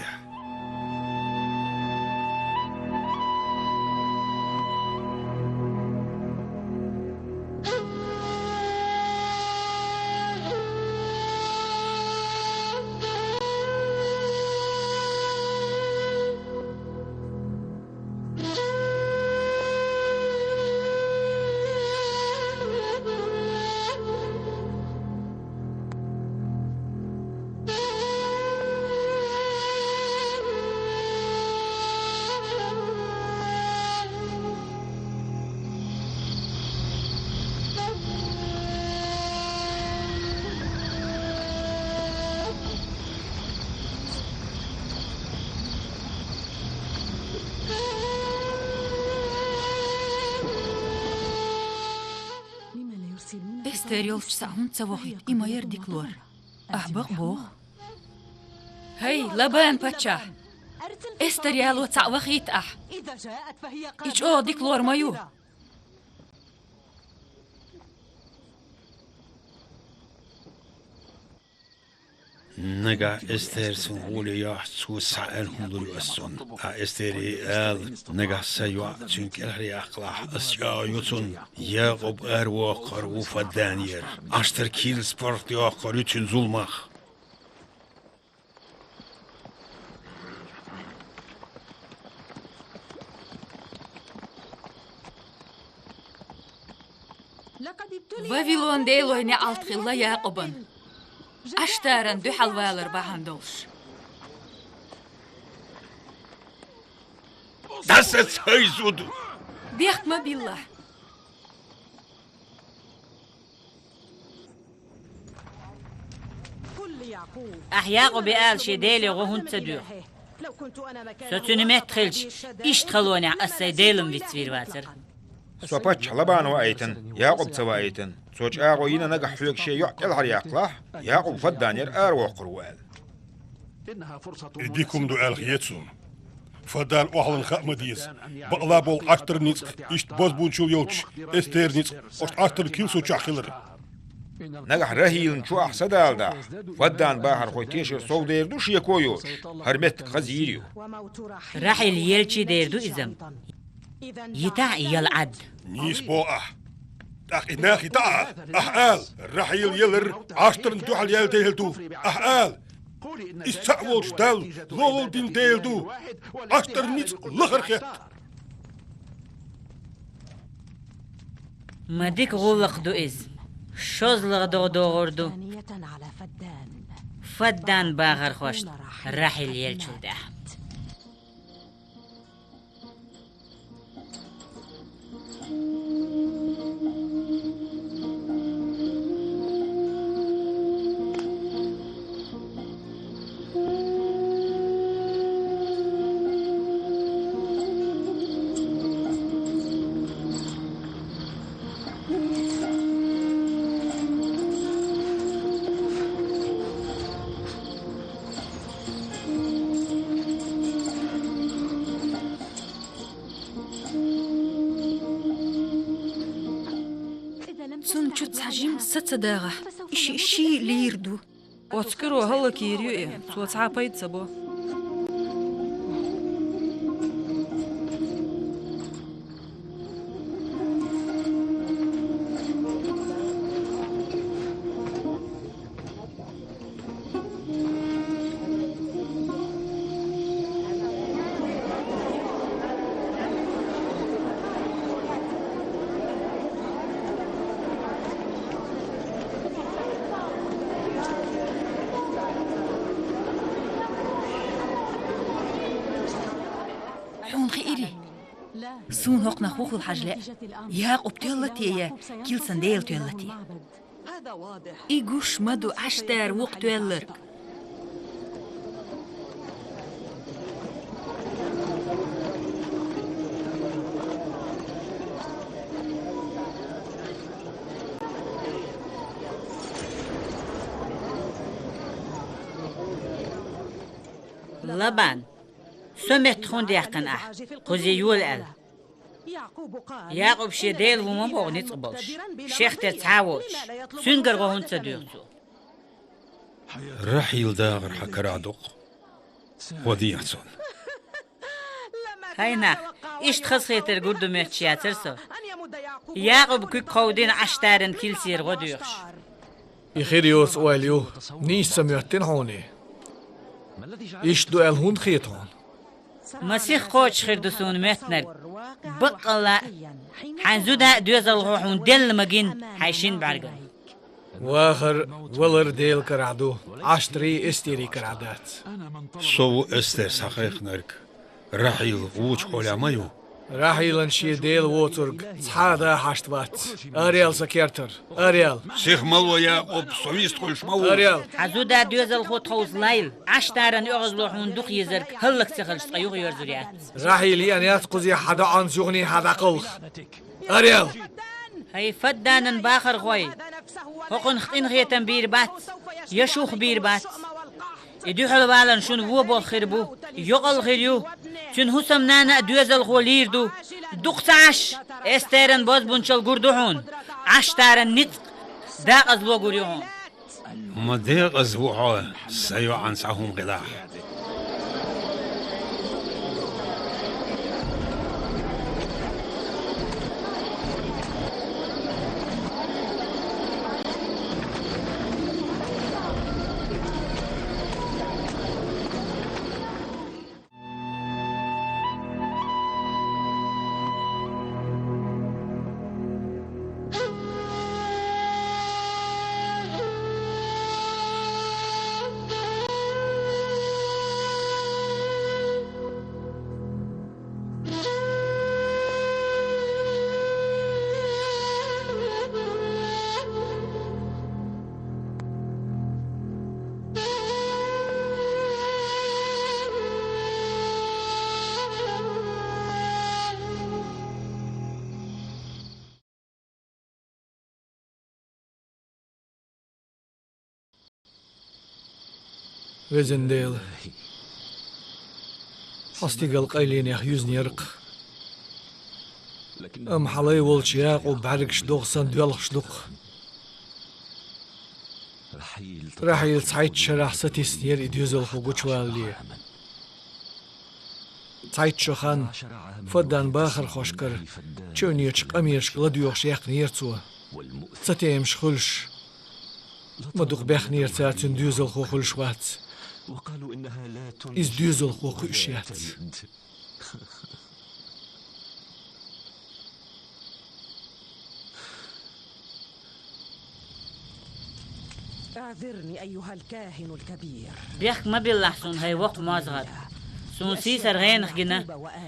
Эстер йолчу цхьаъ хӀунда ца вохуьйту? И ма яра дика лор. Ахь бакъ боху. ХӀай, Лабан паччахь! Эстер яло цхьаъ вахийта ахь. И чӀогӀа дика лор ма ю. Нагахь Эстер цунна гӀоле йохьуш, цо схьааьлла хӀума лур ю ас цунна. Ахь Эстере ала, нагахь сан йоӀ цуьнан кӀелхьаръяккхалахь, ас чӀагӀ йо цунна, Якъуб аравоккхур ву Фадданера. Ӏаштар килс паргӀат йоккхур ю цуьнан зуламах. Вавилон делой неӀалт хилла Якъубан, Ӏаштаран дуьхьал валар бахьана долуш. Даса цай зуда! Бехк ма билла! Ахь Якъубе ала шен Деле гӀо хӀунда ца доьху? Со цуьнан метта хилча, иштта халонехь ас сайн Делан вицвийр вацара. Со паччахь Лабан ваийтина, Якъуб ца ваийтина. Цо чӀагӀо йина нагахь хьоьга шен йоӀ кӀелхьаръяккхалахь, Якъуб Фадданера аравоккхур ву аьлла. И дика хӀума ду аьлла хета суна. Фаддан охьалан хаа ма деза. Бакъала болу Ӏаштар ницкъ, иштта бозбунчал йолчу Эстер ницкъ, оцу Ӏаштаран килсо чохь хилар. Нагахь Рахьилна чу ахь садала дахь, Фаддан бахархой тешар сов дер ду шеко а йоцуш, хӀара меттиг хаза йийр ю. Рахьил елчи дер ду иза. Йитахь и яла Ӏад. Нийса боху ахь. ТӀаккха и нах йитахь, ахь ала, Рахьил елар Ӏаштарна дуьхьал яьлла Дела ду. Ахь ала, иза цхьаъ волчу Далла лолла дина Дела ду. Ӏаштар ницкъ лахара хетта. Ма дика гӀуллакх ду иза. ШозлагӀа догӀа догӀур ду Фаддан бахархошна Рахьил елчул тӀаьхьа. Цунна чу цхьа жима са ца дагӀахь, и шиъ ший лийр ду. Оцу кӀиро хӀаллакйийр ю и, цо цхьа а пайда ца бо. Хьуна хиирий? Суна хӀокхунах вухула хьажа лаьа. Якъуб тоьлла те я килсан дела тоьлла те? И гуш ма ду Ӏаштара вукху тоьлларг. Лабан, со метта хӀунда яьккхина ахь, кхузе йола аьлла? Якъуб шен дела ву ма боху ницкъ болуш, шех тера цхьа а воцуш, цуьнгара гӀо хӀунда ца доьху цо? Рахьил дахар хьан карахь ду-кх, гӀо дехьа цунна. ХӀай нах, иштта хазахетар гур ду моьттуш яцара со. Якъуб куьг кховдийна Ӏаштаран килсера гӀо доьхуш. И хир йоцу ойла ю, нийса ца моьттина хьуна и. Иштта ду аьлла хӀунда хета хьуна? Масех кхочуш хир ду суна моьттинарг. Баккъалла а, хьайн зуда а доьзалхо хьуна делла ма гина хьайн шина бӀаьргана. Вахар, валар Делан карахь ду, Ӏаштарий, Эстерий карахь дац. Со ву Эстер схьахайкхинарг. Рахьил вочу хьолехь ма ю. Рахьилан шен дела воцург цхьа а да хьашт вац. Араял сан кертара. Араял. Сиха ма ло, Якъуб, со вист хуьлуш ма ву. Араял. Хьан зуда доьзалхо тховса лайла. Ӏаштаран оьгӀазло хьуна дукха езарг хӀаллак ца хилча цкъа юха йоьрзур яц. Рахьил еана яц кхузахь хьан доӀанца юхане хьан дӀакхалха. Араял. ХӀай Фадданан бахархой, хӀокхунах къинхетам бийр бац, я шух бийр бац. И дуьхьал валарна шуна вон болх хир бу, йокъал хир ю. Цуьнан хӀусамнана а доьзалхо лийр ду. Дукха ца Ӏаш, Эстеран бозбунчалла гур ду хьуна, Ӏаштаран ницкъ, декъазло гур ю хьуна. Ма декъаза ву хьо, сан йоӀана цхьа хӀума хилахь. Везан Дела, хьо стигал къайленех юьзнера-кх. Амма хьан лай волчу Якъубан бӀаьргаш догӀа санна доьлхуш ду-кх. Рахьил цхьайтта шарахь сатиснера и доьзалхо гучувалале. Цхьайтта шо хан Фаддан бахархошкара чевнечу къамелашка ладоьгӀуш яьккхинера цо. Цатемаш хуьлуш, ма дукха бехнера цара цуьнан доьзалхо хуьлуш вац. Иза доьзалхо кхуьуш яц. Бехк ма биллахь суна, хӀай воккха мозгӀар. Суна сийсара гӀенах гина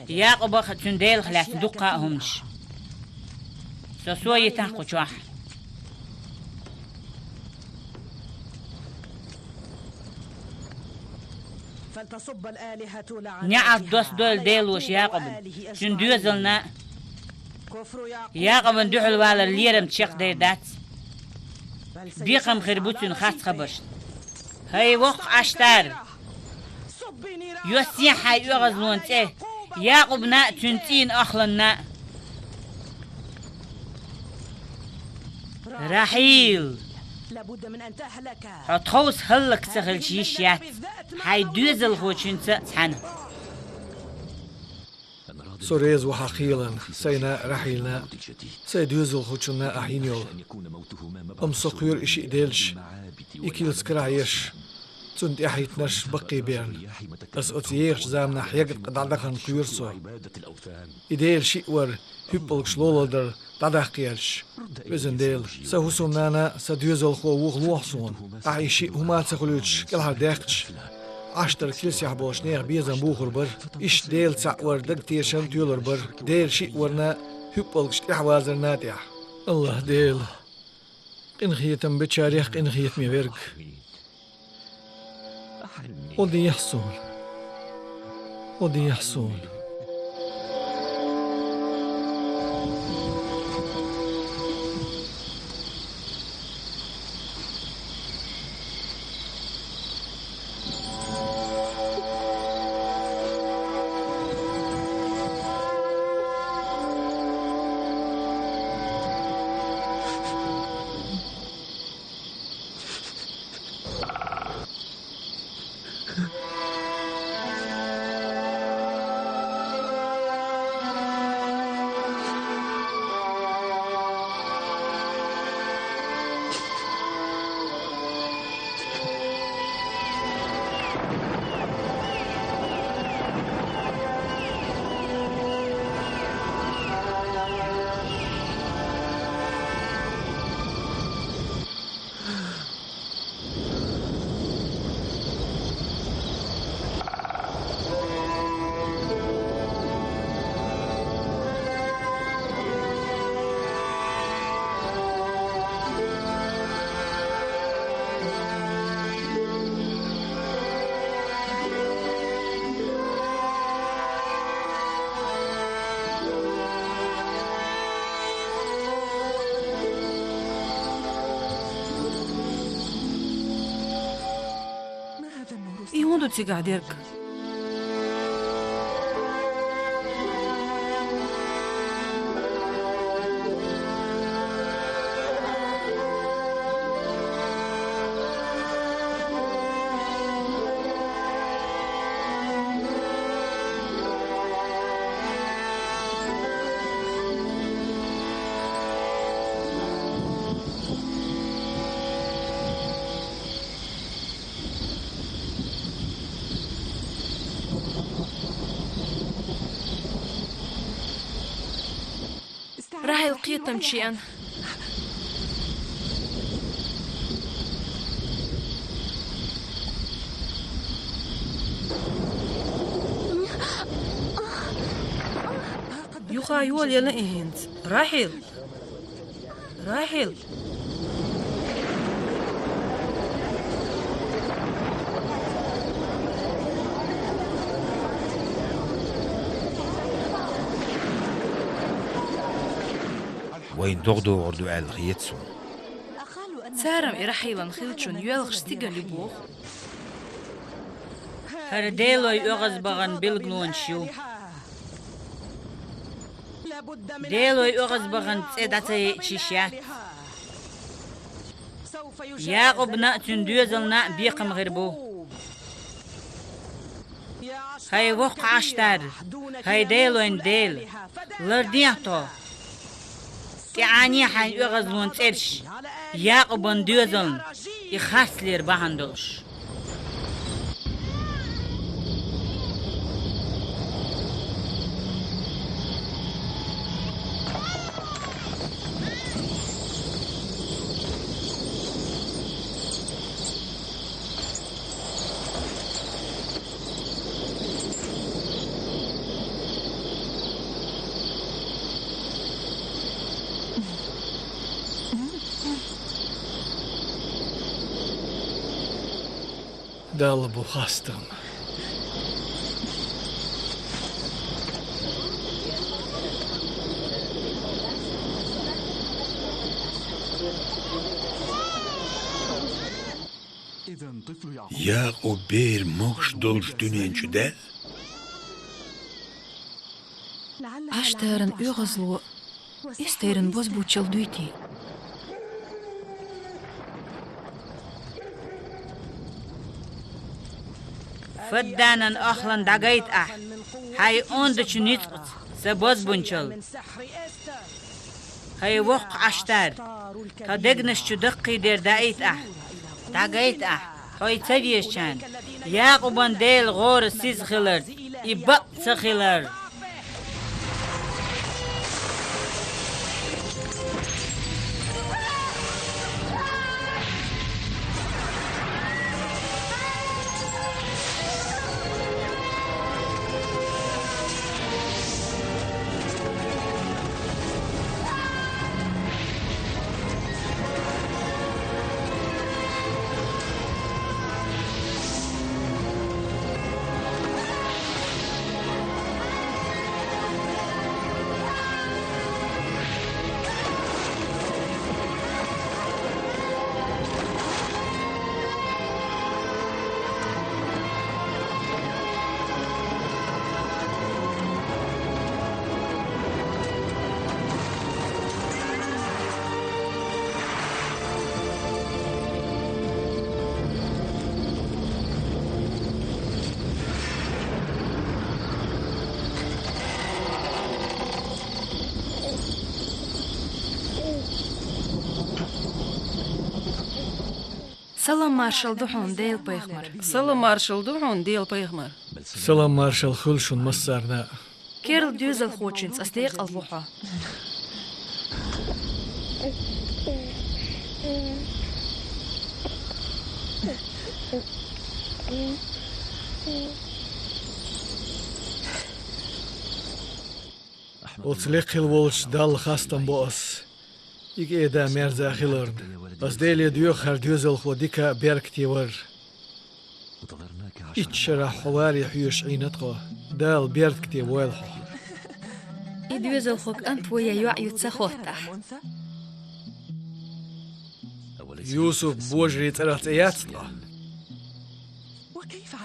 Якъубах а, цуьнан Делах лаьцна дуккха а хӀуманаш. Со со йитахь кху чохь. НеӀалт доссадойла Делоша Якъубна, цуьнан доьзална а. Якъубан дуьхьал валар лерам чекхдер дац. Бекхам хир бу цуьнан харц хабаршна. ХӀай воккха Ӏаштар! Йоссехьа хьайн оьгӀазлонан цӀе, Якъубна а, цуьнан цӀийнан охланна а. Рахьил! Хьо тховса хӀаллак ца хилча йиш яц, хьай доьзалхочуьнца цхьаьна. Со реза ву хьан кхелана, сайна а, Рахьилна а, сай доьзалхочунна а ахь йина йолу. Амма со кхоьру и шиъ делча, и килс карахь еш, цунна тӀаьхьахӀиттинарш баккхийберна. Ас оцу ехачу заманахь хьегна къа дӀадахана кхоьру со. И дела шиъ вара, хӀуьппалгаш лолла дара дӀадаккха гӀерташ. Везан Дела, сан хӀусамнана а, сан доьзалхо а вухалохьа суна. Ахь и шиъ хӀума а ца хуьлуьйтуш кӀелхьардаьккхича, Ӏаш дара килсехь болчу нехан безам бухур бара. Иштта Дела цхьаъ вар дага тешам тоьлур бара, дела шиъ варна, хӀуьппалгаш тӀаьхьавазарна а тӀехь. АллахӀ Дела, къинхетам бечарех къинхетаме верг. Гьо дехьа суна. Гьо дехьа суна. И хӀун ду цигахь дерг? Рахьил кхетам чу еана. Юха йолаелла и хӀинца. Рахьил! Рахьил! Вайна догӀа догӀур ду аьлла хета суна. Цара-м и Рахьилан хиллачун йоьлхуш стигал ю боху. ХӀара Делой оьгӀазбахана билгалонаш ю. Делой оьгӀазбахана цӀе дӀа ца яйча йиш яц. Якъубна а, цуьнан доьзална а бекхам хир бу. ХӀай воккха Ӏаштар, хӀай Делойн Дела, лардехьа тхо. ТӀеӀане хьайн оьгӀазлон цӀераш, Якъубан доьзална и харцлера бахьана долуш. Далла бу хастам. Якъуб бер могуш долчу дуьнен чу даьлла? Ӏаштаран оьгӀазло Эстайран бозбуунчалла дуьйтий? Падданан ахлан дӀагайта ахь, хьай ондачу ницкъаца, сан бозбунчал. Хьай воккха Ӏаштар, тхан дегнаш чу даккхийдер даийта ахь, дӀагайта ахь, хьой ца везачарна, Якъубан Дела гӀора сиза хилар, и бакъ ца хилар. Салам маршалла ду хьуна, Делан пайхамар. Салам маршалла ду хьуна, Делан пайхамар. Салам маршалла хуьлда шуна массарна. Керла доьзалхочуьнца ас декъал ву хьо. Оцу лекха хилла волчу Далла хастам бо ас, и кӀеда-мерза хиларна. Ас Деле доьху хӀара доьзалхо дика а, беркате а вар. Итт шарахь хьо варе хьоьжуш Ӏийна тхо. Дала беркате войла хьо. И доьзалхо кӀант ву я йоӀ ю ца хоттахь. Юсуп божарий цӀарах цӀе яц ткъа?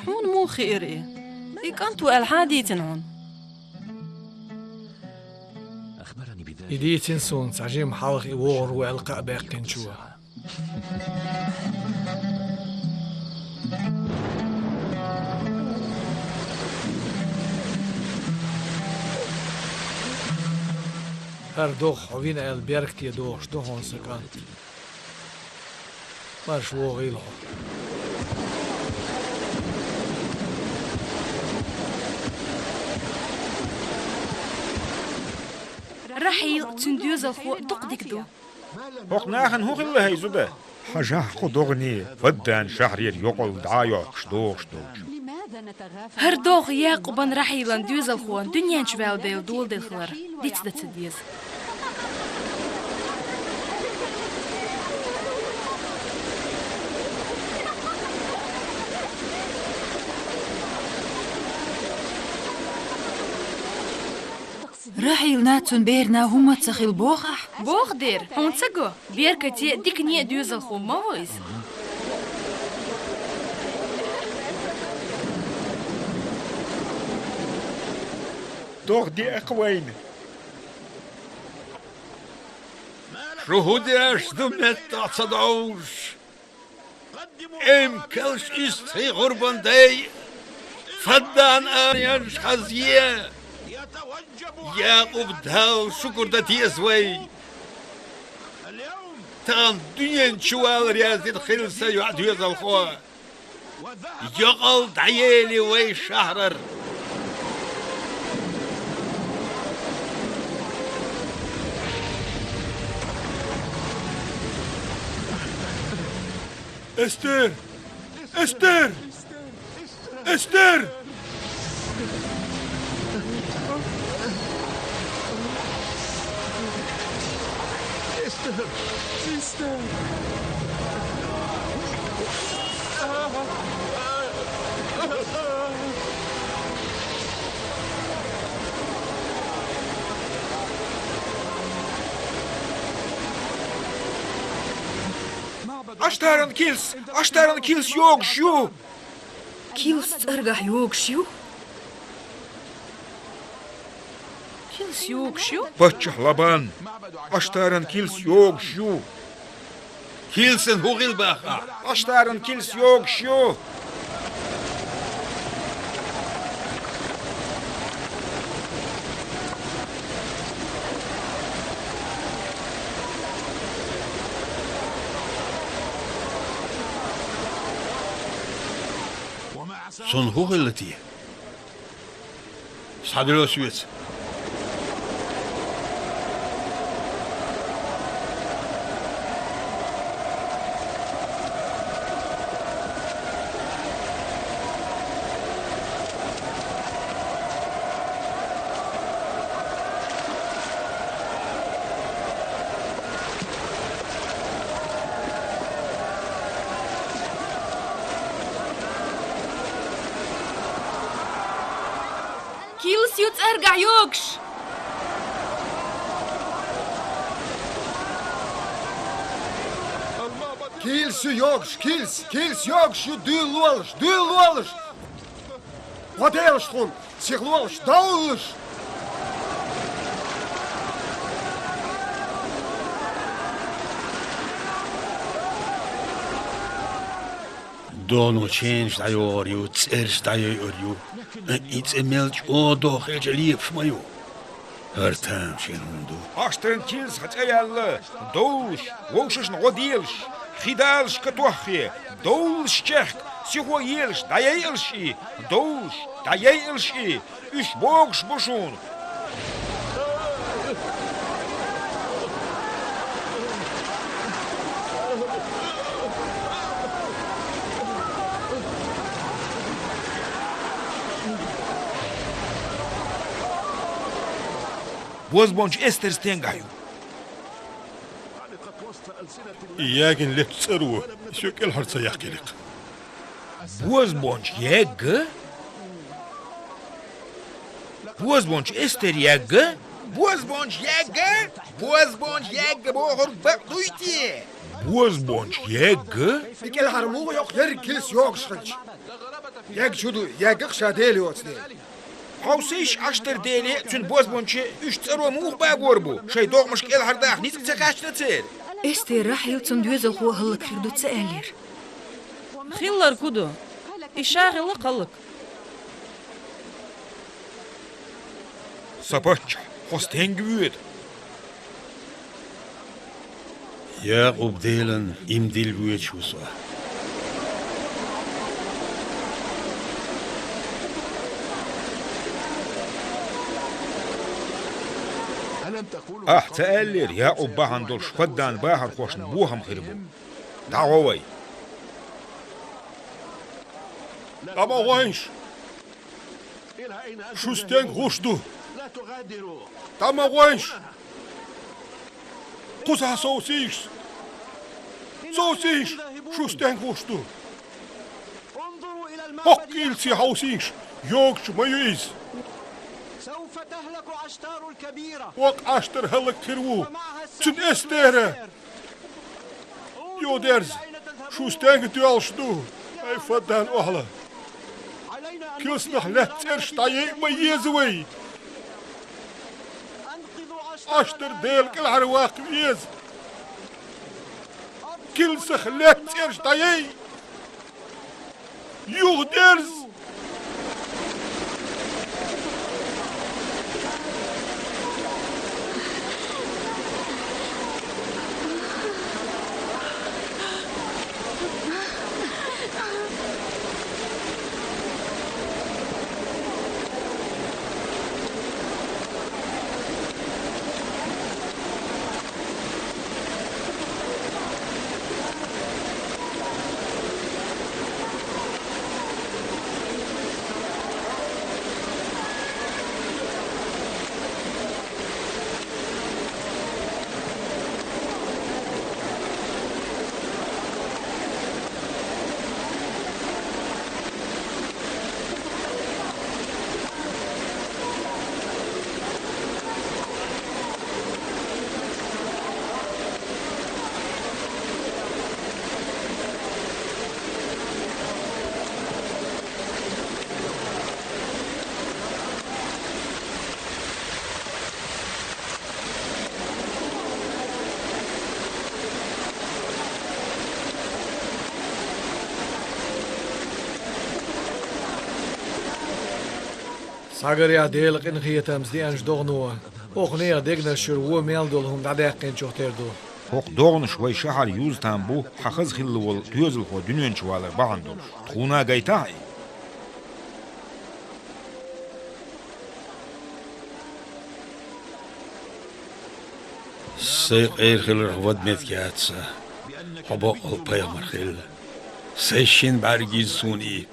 Хьуна муха хиира и? И кӀант ву аьлла хьан дийцина хьуна? И дийцина суна цхьа жима хьалха и вогӀур ву аьлла кхаъ баьккхинчо. ХӀара догӀа хьо вина аьлла беркате дохуш ду хьуна сан кӀант. Марша вогӀийла хьо. Рахьил, цуьнан доьзалхо дукха дика ду. ХӀокху нахана хӀун хилла хьайн зуда? Хьажахь кху догӀане, Фаддан шахьарера йокъалла дӀа а йоккхуш дохуш долчу. ХӀара догӀа Якъубан Рахьилан доьзалхо дуьнен чу ваьлла дела доладелла хилар диц дан ца деза. Рахьилна, цуьнан берна хӀумма а ца хилла боху ахь? Боху дера, хьуна ца го? Беркате а, дикане а доьзалхо ма ву иза. ДогӀа деа-кх вайна. Шу хӀун деш ду меттахь ца довзуш? Эмкалш, исс цхьа гӀурбан дай, Фаддан аренаш хазъе. Якъуб Далла шукур дан деза вай. Тахана дуьнен чу вала раздина хилла сан йоӀ доьзалхо. Йокъалла дӀаели вай шахьарара. Эстер! Эстер! Эстер! Аштаран килс! Аштаран килс йогуш ю! Килс цӀаргахь йогуш ю? Килс йогуш ю? Паччахь Лабан, Аштаран килс йогуш ю! Килсан хӀун хилла боху ахь? Аштаран килс йогуш ю! Цунна хӀун хилла те? Схьадилла соьца. Килс ю цӀергахь йогуш! Килс ю йогуш, килс, килс йогуш ю, дуьйла лолаш, дуьйла лолаш! Кхо делаш тхуна, сиха лолаш, довлалаш! Доно ченаш дӀайогӀур ю, цӀераш дӀайайъур ю. И цӀе мел чӀогӀа дохийча лепаш ма ю. ХӀара тамашийна хӀума ду. Ӏаштаран килсах цӀе яьлла, довлалаш, вовшашна гӀо делаш, хи далаш катоххе, довлалаш чехка, сихо елаш, дӀайайъалаш и, довлалаш, дӀайайъалаш и, уьш богуш бу шуна. Бозбунча Эстер стенгахь ю? И ягийна летта цӀеро, и соьга кӀелхьара ца яккхийла-кх. Бозбунча ягга? Бозбунча Эстер ягга? Бозбунча ягга? Бозбунча ягга бохург бакъ дуй те? Бозбунча ягга? И кӀелхьара муха йоккху, ерриг килс йогуш хилча? Ягга чу ду, ягга-кх ша Дела йоцу дела. Хьовсийша, Ӏаштар деле а, цуьнан бозбунче а уьш цӀеро муха багор бу? Шайн догӀмаш кӀелхьардаха ницкъ ца кхаьчна церан? Эстера Рахьил, цуьнан доьзалхо а хӀаллакьхир ду ца аьллера. Хилларг хӀун ду? И ша хилла-кх хӀаллак. Сан паччахь, хьо стенга воьду? Якъуб-Делан иман дилла воьдуш ву со. Ахьа ца аьллера, Якъуб бахьана долуш Фаддан бахархошна бохам хир бу? ДӀагӀо вай! ДӀа ма гӀойша! Шу стенга гӀуш ду? ДӀа ма гӀойша! Кхузахь совсийша! Совсийша! Шу стенга гӀуш ду? ХӀокху килсе хьовсийша, йогуш ма ю иза! ХӀокху Ӏаштар хӀаллакьхир ву, цуьнан Эстера! Юха дерза, шу стенга доьлхуш ду, ай Фаддан охьла! Килснах лаьтта цӀераш дӀаяйа ма еза вай! Ӏаштар Дела кӀелхьара ваккха веза! Килсах лаьтта цӀераш дӀаяйа! Юха дерза! Схьагарехь, Делан къинхетамца деанчу догӀано, оха нехан дегнаш чуьра вон мел долу хӀума дӀадаьккхинчух тера ду. ХӀокху догӀанаш вай шахьар юзу там бу хьан хаза хилла волу доьзалхо дуьнен чу валар бахьана долуш. Тхуна а гайтахьа и? Сай къера хиларх вада меттиг яц са, хьо бакъ долча пайхамар хилла. Сай шин бӀаргийна суна и,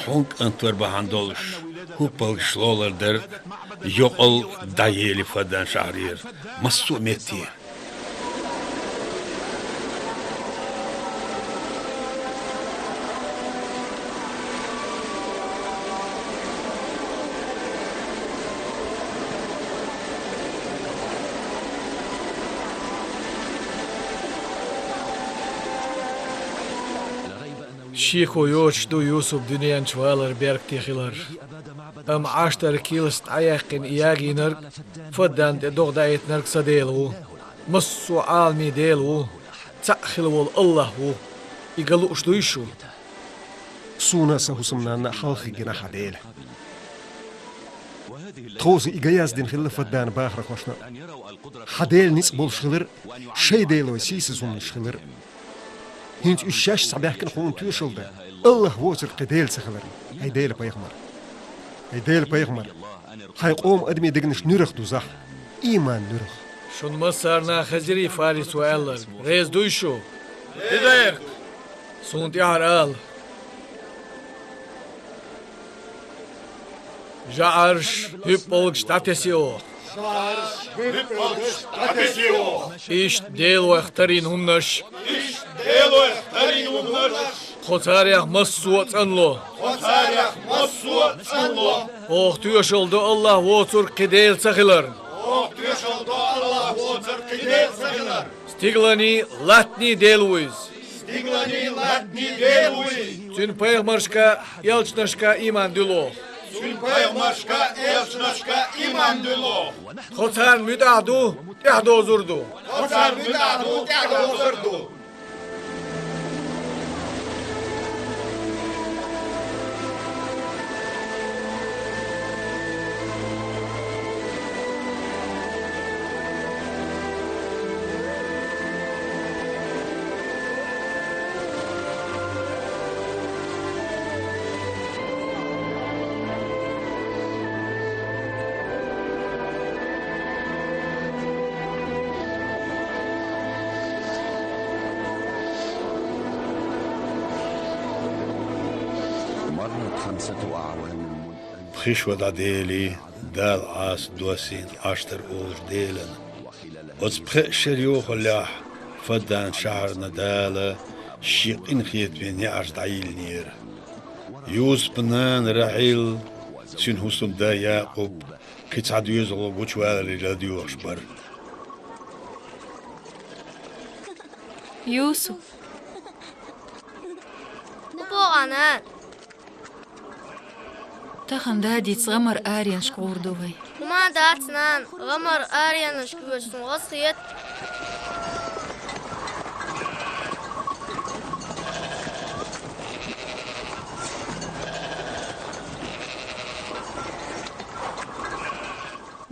хьона кӀант вар бахьан долаш, хӀуппалгаш лолар дар, йокъал дӀаели Фадан шахьарера массо а метте. Шеко йоцуш ду Юсуп дуьнен чу валар беркате хилар. Амма Ӏаштар килс дӀаяьккхина и ягийнарг, Фадан тӀе догӀа даийтинарг сан Дела ву. Массо а Ӏаламийн Дела ву. Цхьаъ хила волу АллахӀ ву. И ган лууш дуй шу? Суна а, сан хӀусамнанна а хьалха гина хьан Дела. Тховса и ган яздина хилла Фадан бахархошна. Хьан Дела ницкъ болуш хилар, шайн делой сийсаз хӀуманаш хилар. ХӀинца уьш шаьш схьабаьхкина хьуна тоьшалла дан, АллахӀ воцург кхин Дела ца хиларна, хӀай Делан пайхамар. ХӀай Делан пайхамар, хьайн къоман адамийн дегнаш нуьрах дузахь, ийман нуьрах. Шун массарна Хизри фарис ву аьлларг реза дуй шу? Ди дайракх! Суна тӀаьхьара ала. ЖаӀарш, хӀуппалгаш дӀатесий оха. ЖаӀарш, хӀуппалгаш дӀатесий оха. Иштта Дела вайх тарйина хӀуманаш. Иштта Дела вайх тарйина хӀуманаш. Кхо царех массо а цӀанло. Кхо царех массо а цӀанло. Оха тоьшалла до АллахӀ воцург кхин Дела ца хиларна. Оха тоьшалла до АллахӀ воцург кхин Дела ца хиларна. Стигаланий, латтаний Дела ву иза. Стигаланий, латтаний Дела ву иза. Цуьнан пайхамаршка, элчанашка ийман дуьллу оха. Цуьнан пайхамаршка, элчанашка ийман дуьллу оха. Тхо царна муьтӀахь ду, тӀаьхьадозур ду. Тхо царна муьтӀахь ду, тӀаьхьадозур ду. مرت خمسة أعوام منذ أن Пхи шо дӀаделий, Дала Ӏаса доссийна Ӏаштар олучу делан. Оцу пхеа шеран йохаллехь Фадан шахьарна Дала шен къинхетаман неӀарш дӀайиллинера. Юсупан нана Рахьил, цуьнан хӀусамда Якъуб кхин цхьа доьзало гучуваларе ладоьгӀуш бара. Юсуп! ХӀун боху, нана? Тахана дадица гӀамар аренашка гӀур ду вай. ХӀума дац, нана, гӀамар аренашка воьдуш суна гӀазкхета.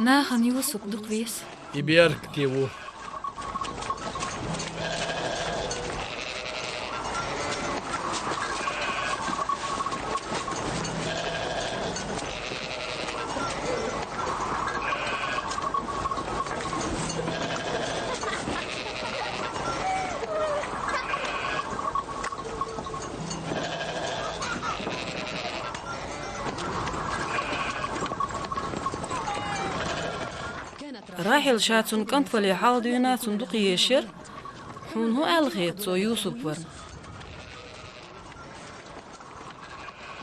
Нахана Юсуп дукха веза. И беркате ву. Рахьил ша цунна кӀант вале хьалха дуьйна цунна дукха езаш яра. Хьуна хӀун аьлла хета цо Юсуп варна?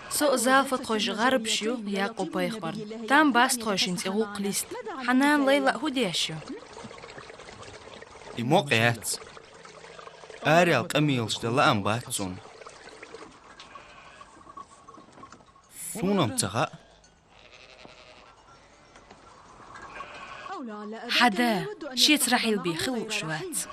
Со а, Залфатхойша гӀарабаш ю Якъуб-пайхамарна. Там бац тхойшинна цӀе гӀуллакх листа. Хьан нана Лайла хӀун деш ю? И мукъа яц. Араяла къамелаш дан лаам бац цунна. Суна-м ца хаьа. Хьан да, шеца Рахьил бен хила лууш вац.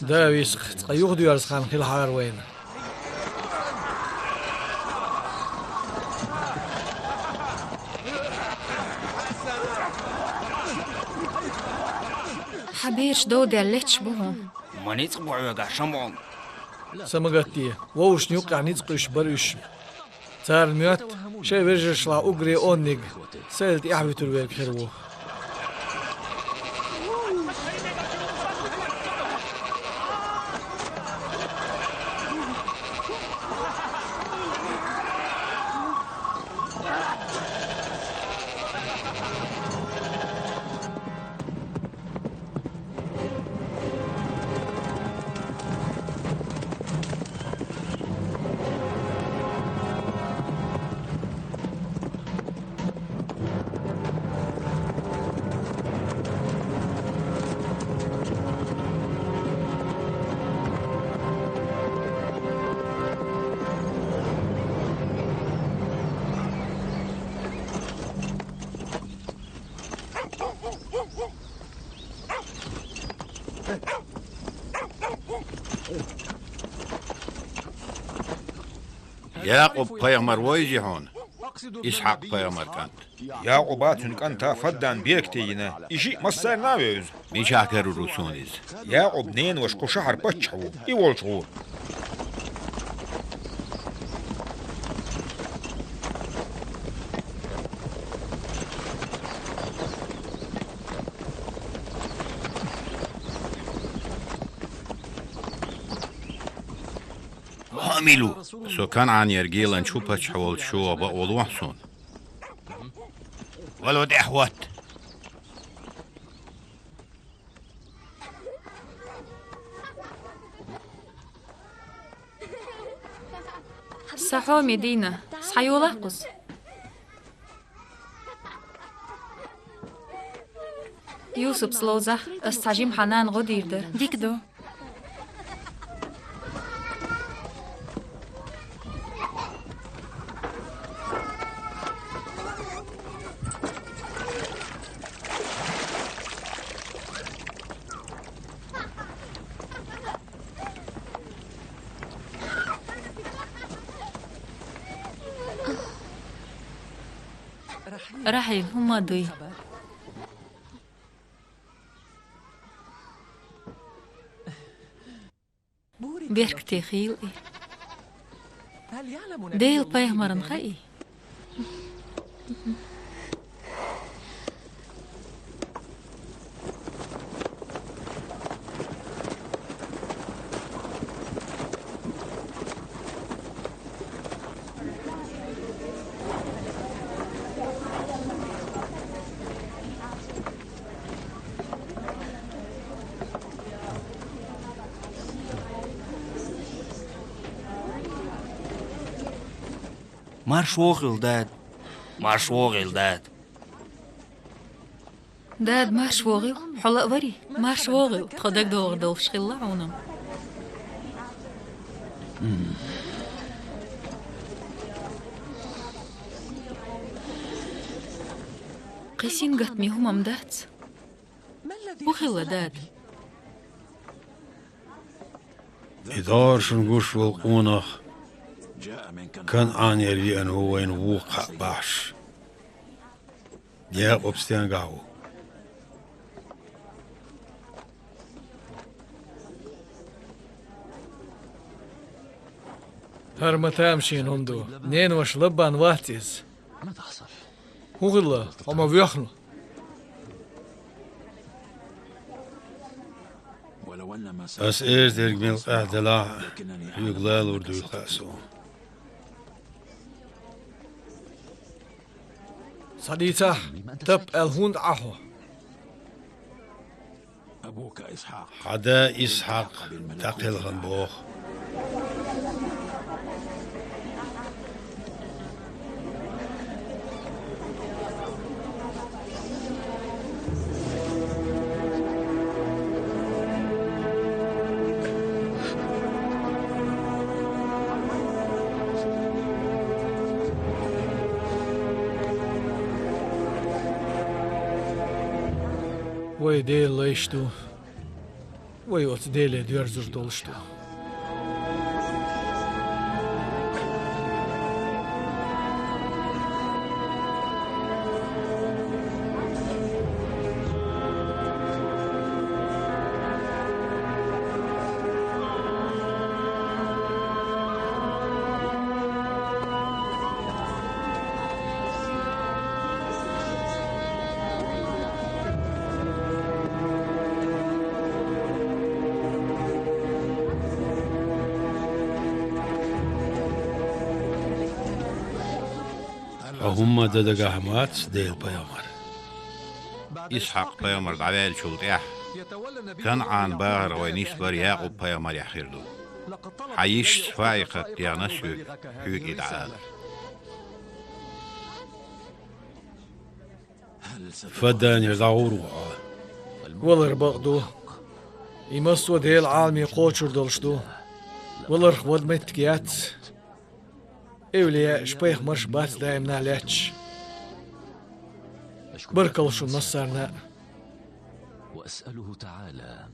Да висха, цкъа юхадоьрзу хан хилахьара вайна. Хьан бераш дов даьлла летташ бу хьуна. Ма ницкъ бу хьоьгахь, Шамъон. Са ма гатде, вовшашна юккъехь ницкъ къуьйсуш бара уьш. Царна моьтту, шайн вежаршлахь уггаре онниг сайл тӀехь вуьтур верг хир ву. Якъуб-пайхамар вовзий хьуна? Исхьакъ-пайхамар кӀант. Якъуба, цуьнан кӀанта Фаддан беркате йина, и шиъ массарна а вевза. Мичахь карор ву суна иза? Якъубан ненаваша кху шахьаран паччахь ву, и волчу гӀура. Хьо мила ву? Со КанӀанера гелан чу паччахь волчу чу ваха бакъо лохьа суна. Вало тӀаьхьа хӀотта. Сан хьоме дийна, схьайолахь кхуза. Юсупс ловзахь, ас цхьа жима хьан нана гӀо дийр дара. Дика ду. Рахьил, хӀун ма дуй? Беркате хийла и. Делан пайхамарна хаьий? Марш вогӀийла, дада! Марш вогӀийла, дада! Дада, марш вогӀийла, хьо ла а варий? Марш вогӀийла, тхо дагадогӀур долуш хилла хьуна. Кхин сингаттаме хӀума-м дац. ХӀун хилла, дада? И догӀуршна гуш волу къонах КанӀанера веана ву вайна вукху хьаъ бахьаш. Якъуб стенгахь ву? ХӀара ма тамашийна хӀума ду. Ненаваша Лаббан вац иза. ХӀун хилла, хьо ма воьхна? Ас эздерг мел къаьхьа делахь а, хьоьга лалур дуйла хаьа суна. Схьадийцахь, тап аьлла хӀунда Ӏа хьо? Хьан да Исхьакх дӀакхелхина боху. Вай Делан лайш ду. Вай оцу Деле доьрзур долуш ду. Ткъа хӀумма дан дагахь ма дац, Делан пайхамар. Исхьакъ-пайхамар дӀаваьллачул тӀаьхьа КанӀан бахарх вай нисбар Якъуб-пайхамарех хир ду. Хьан йишас Фаикъат дехна соьга, хьоьга и дӀаала. Фаданера дӀагӀур ву хьо. Валар бакъ ду. И массо а Делан Ӏаламе кхочур долуш ду. Валарх вада меттиг яц. Эвлаяаш, пайхамарш бац даимна лаьтташ. Баркалла шуна массарна а.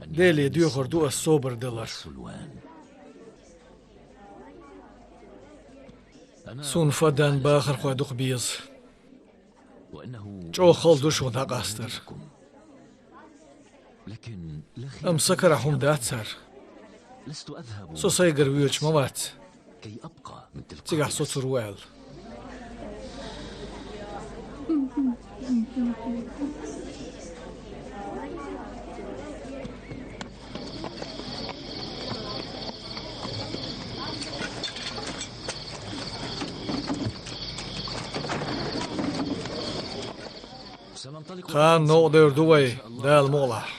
Деле доьхур ду ас собар далар. Суна Фадан бахархой дукха беза. ЧӀогӀа хала ду шуна дӀакъастар. Амма сан карахь хӀума дац хӀара. Со сайгара воьдуш ма вац, цигахь со цуьра ву аьлла. Кхана новкъа девр ду вай, Дала мукъалахь.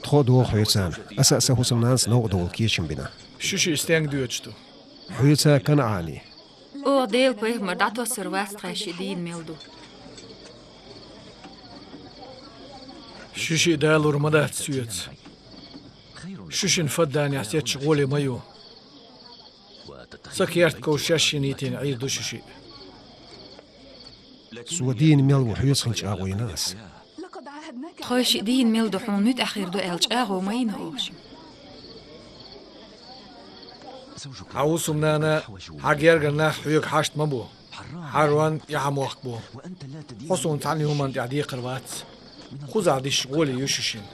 Тхо а доху хьоьцарна, аса а сан хӀусамнанас новкъа довла кечам бина. Шу шиъ стенга доьдуш ду? Хьоьца а КанӀане. Оха Делан пайхамар дӀатоссар вац, тхайн шиъ дийна мел ду. Шу шиъ далур ма дац соьца. Шу шина Фаданехь сетташ гӀоле ма ю. Сан керта ков шаьш йина йитина Ӏийр ду шу шиъ. Со дийна мел ву хьоьца хилча а гӀо йина ас. Тхайн шиъ дийна мел ду, хьуна муьтӀахь хир ду аьлла чӀагӀо ма йина оха шиъ. Хьан хӀусамнана, хьан гергара нах хьоьга хьашт ма бу. Хьан рон и хьан мохк бу. Хьо суна цхьана а хӀуманна тӀехь декхар вац. Кхузахь дисча гӀоле ю шу шина.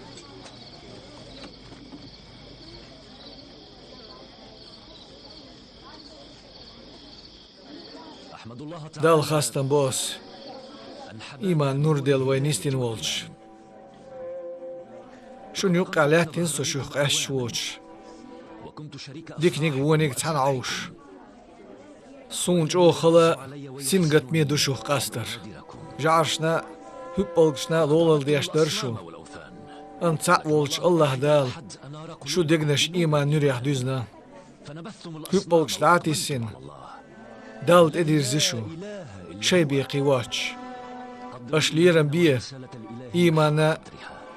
Далла хастам бо ас, ийман нур делла вай нисдина волчу. Шуна юккъехь лаьттина со шух къаьсташ воцуш, диканиг а, вониг а цхьаьна Ӏовш. Суна чӀогӀа хала, сингаттаме ду шух къастар. ЖӀаршна а, хӀуьппалгашна а лолла деш дара шу. Амма цхьаъ волчу АллахӀ Дала шун дегнаш ийман нуьрех дуьзна. ХӀуьппалгаш дӀа а тиссина, Далла тӀедирзи шу, шайн бен кхин воцуш. Аша лерам бе, ийман а,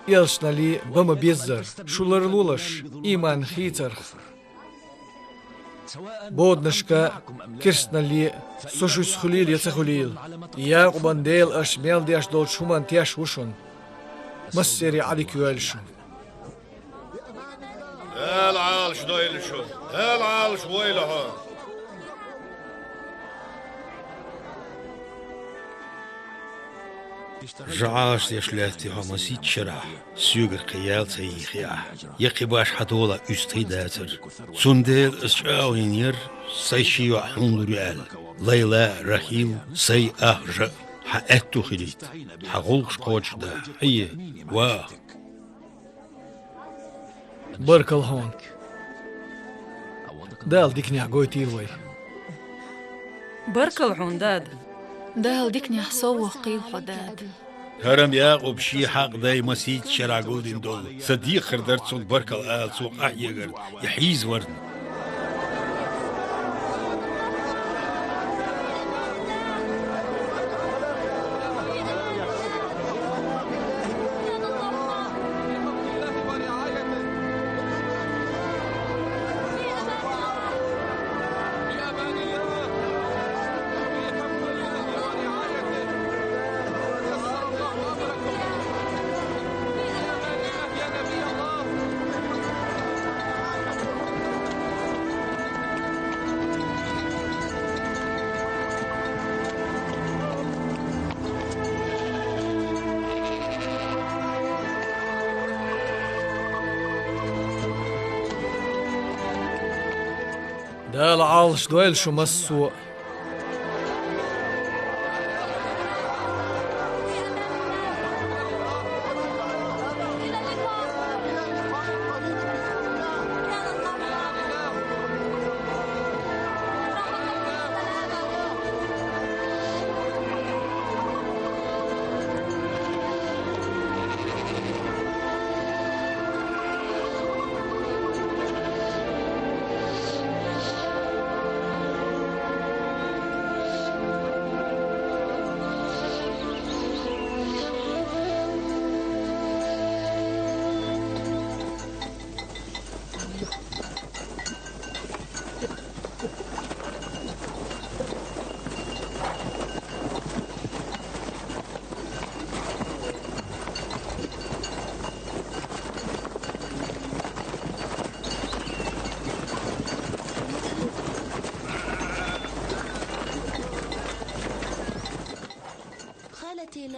элчаналле а бан ма-беззара. Шу ларлолаш ийман хийцарх. Боданашка а, керстаналле а со шуьца хуьлийла я ца хуьлийла, Якъубан Дела аша мел деш долчу хӀуманна теш ву шуна. Массаре а Ӏадика йойла шу. Дала Ӏалаш дойла шу, Дала Ӏалаш войла хьо. ЖӀараш деш лаьттий хьо масийтта шарахь, соьгара кхин ял ца йийхи ахь. Я кхин баш хьан долахь уьстагӀий дацара. Цундела ас чӀагӀо йинера, сайн ши йоӀ хьуна лур ю аьлла. Лайла, Рахил, сайн ах, жа а. Хьан аьтту хилийта. Хьан гӀуллакхаш кхочушдан. Хьае, ваха. Баркалла хьуна. Дала диканехь гойтийла вай. Баркалла хьуна, дада. Дала диканехь совваккхийла хьо, дада. ХӀара-м Якъуб шен хьакъ дай масийтта шарахь гулдина долу. Сан декхар дара цунна баркалла ала, цо къахьегарна, и хьийзаварна. Дала Ӏалаш дойла шу массо а.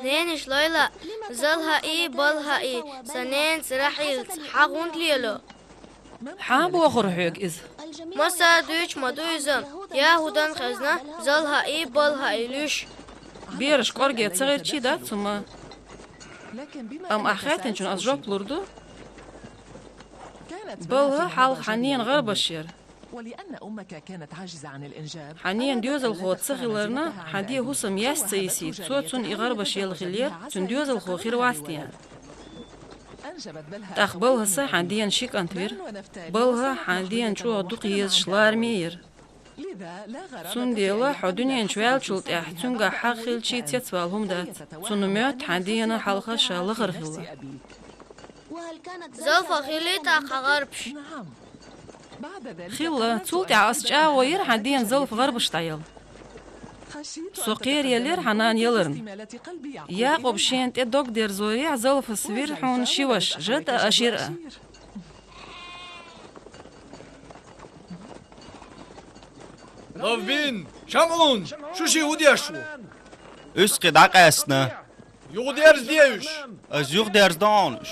Ненаш Лайла, зал хьаий, бала хьаий, са ненца Рахьилца хьагӀунда лело? Хьан бохура хьоьга иза? Масса дуьйцуш ма ду иза. ЯхӀудан хезна, зал хьаий, бала хьаий луьйш. Бераш кӀорге ца гӀирчий дац цу ма. Амма ахь хаьттинчунна ас жоп лур ду. Балха хьалха хьан ненан гӀарбаш яра. Хьан ненан доьзалхо ца хиларна, хьан ден хӀусам яьсса ца йисийта, цо цунна и гӀарбаш елла хиллера, цуьнан доьзалхо хир вац те? ТӀаккха Балхаса хьан дена ши кӀант вира. Балха хьан дена чӀогӀа дукха езаш лараме яра. Цундела хьо дуьнен чу ваьллачул тӀаьхьа цуьнгахь хьагӀ хилчий цецвала хӀума дац. Цунна моьтту хьан дена хьалха ша лахара хилла. Залфа хилий тӀаккха хьан гӀарбаш? Хилла, цул тӀаьхьа ас чӀагӀо йира хьан дена Залфа гӀарбаш дӀаелла. Со кхераеллера хьан нана яларна. Якъуб шена тӀе дог дерзорехь Залфас вира хьуна ши ваша, Жад а, Ашир а. Лавбин, ШамӀун, шу шиъ хӀун деш ву? Уьш кхин дӀакъаьстина. Юхадерзаде уьш. Ас юхадерзадо хьуна уьш.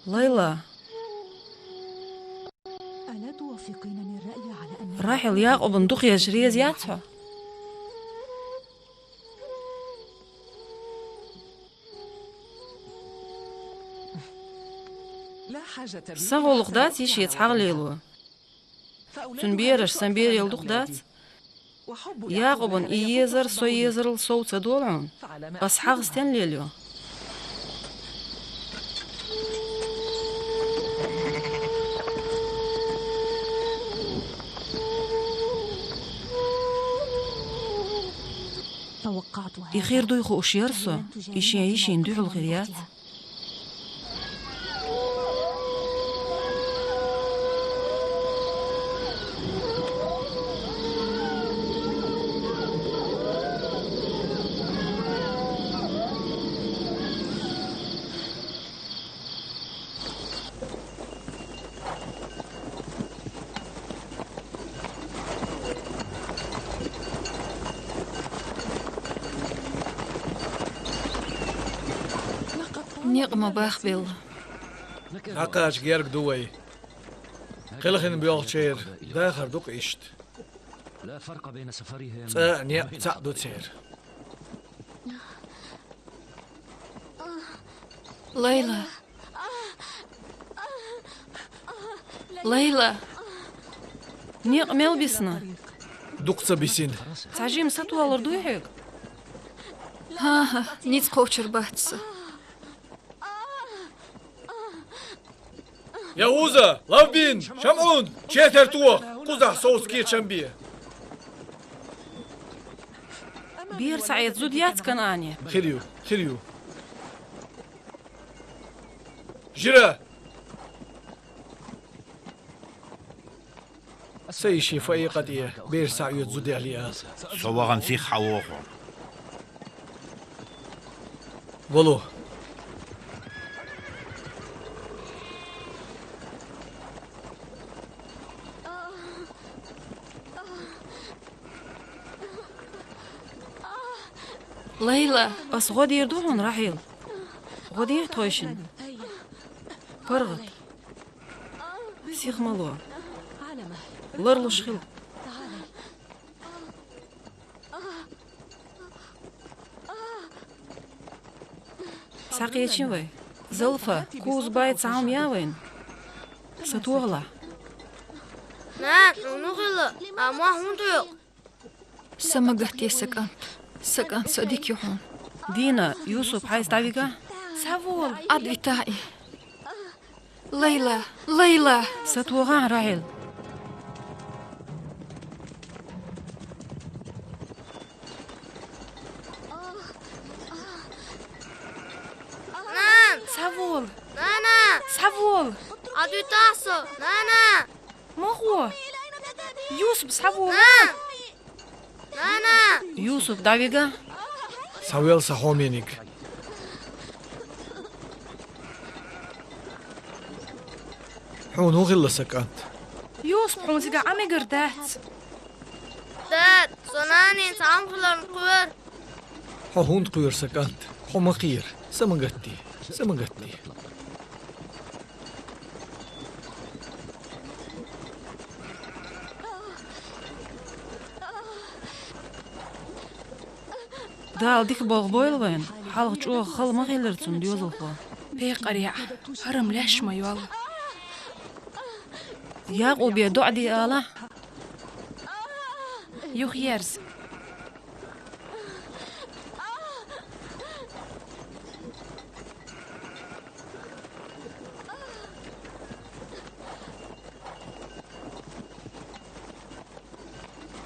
Лайла. Рахьил Якъубан дукха езаш реза яц хьо? Сан гӀуллакх дац и шеца хьагӀ лело. Цуьнан бераш сан берал дукха дац. Якъубан и езар со езарал сов ца долу хьуна. Ас хьагӀ стенна лелайо? И хир дуй хууш яра со, и шен йишина дуьхьал хир яц. Некъ ма бахбелла. ДӀакхача герга ду вай. Кхелхина боьлхучеран дахар ду-кх иштта. ЦӀа а, некъ а цхьаъ ду церан. Лайла. Лайла. Некъ мел бисна? Дукха ца бисина. Цхьа жима сатохалур дуй хьоьга? ХӀан-хӀа, ницкъ кхочур бац сан. ЯхӀуза, Лавбин, ШамӀун, четар тоха, кхузахь совца кечам бе. Бер схьаэца зуда яц КанӀане? Хир ю, хир ю. Жира! Са йиша Фаикъа тӀе бераш схьаоьцу зуда яхье ала. Со вахана сиха хьавогӀу. Вало. Лайла, ас гӀо дийр ду хьуна, Рахьил. ГӀо дехьа тхойшинна. ПаргӀат. Сиха ма ло. Ларлуш хила. Схьакхечи вай. Залфа, кхуза бай цхьа хӀума яц вайна? Сатохалахь. Нана, хьуна хӀун хилла? Амма хӀун ду? Са ма гатде, сан кӀант. Сан кӀант, сан дика ю хьуна. Дина, Юсуп хьайца дӀавигахьа? Схьавола. Ӏад витахь и. Лайла, Лайла! Сатохахьа, Рахьил. Нана! Схьавола! Нана! Схьавола! Ӏад витахь со! Нана! Ма гӀо! Юсуп, схьавола! Нана! Нана! Юсуп, дӀавигахьа! Схьавел, сан хьомениг. Хьуна хӀун хилла, сан кӀант? Юсуп, хьуна цигахь Ӏан мегар дац. Дад, со нанна цхьа хӀума хиларна кхоьру. Хьо хӀунда кхоьру, сан кӀант? Хьо ма кхера. Са ма гатде. Са ма гатде. Дала дика болх бойла вайна. Хьалха чӀогӀа хала ма хиллара цунна доьзалхо. Пекъарехь, хӀара-м лаьш ма йолла. Якъубе доӀа де алахь. Юхаерза.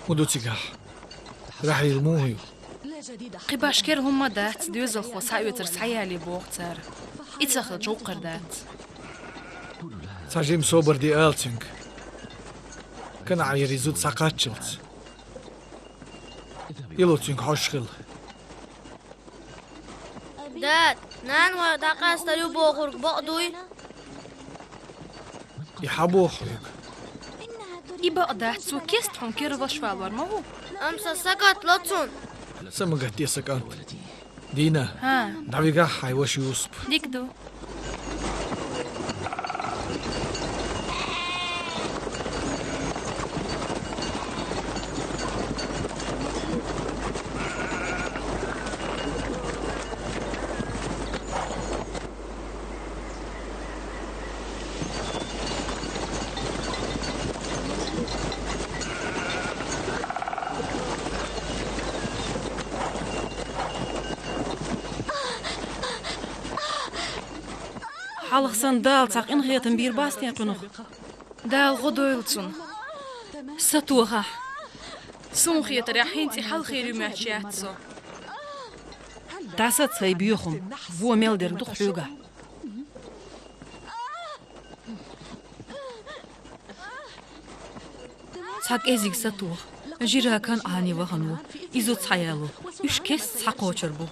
ХӀун ду цигахь? Рахьил муха ю? Кхин башха керла хӀума дац, доьзалхо схьаоьцург схьаяле боху цара. И ца хилча гӀуллакх дац. Цхьа жима собар де ала цуьнга. КанӀанера и зуда схьакхаччалц. Ило цуьнга хьожуш хила. Дад, нана вай дӀакъастар ю бохург бакъ дуй? И хьан боху хьоьга? И бакъ дац, цо кеста хьуна керлаш валор ма ву. Амма сан сагатдо цунна. Са ма гатде, сан кӀант. Дина, хӀа, дӀавигахьа хьайн ваша Юсуп. Дика ду. Хьалха санна Дала цхьа къинхетам бийр бац те кхунах? Дала гӀо дойла цунна. Сатохахь. Суна хетарехь, хӀинца и хьалхара ю моьттуш яц со. ДӀасаца хӀай боьхам, вон мел дерг ду-кх хьоьгахь. Цхьа кӀезиг сатоха. Жира КанӀане вахана ву. И зуда схьаяло. Уьш кеста схьакхочур бу.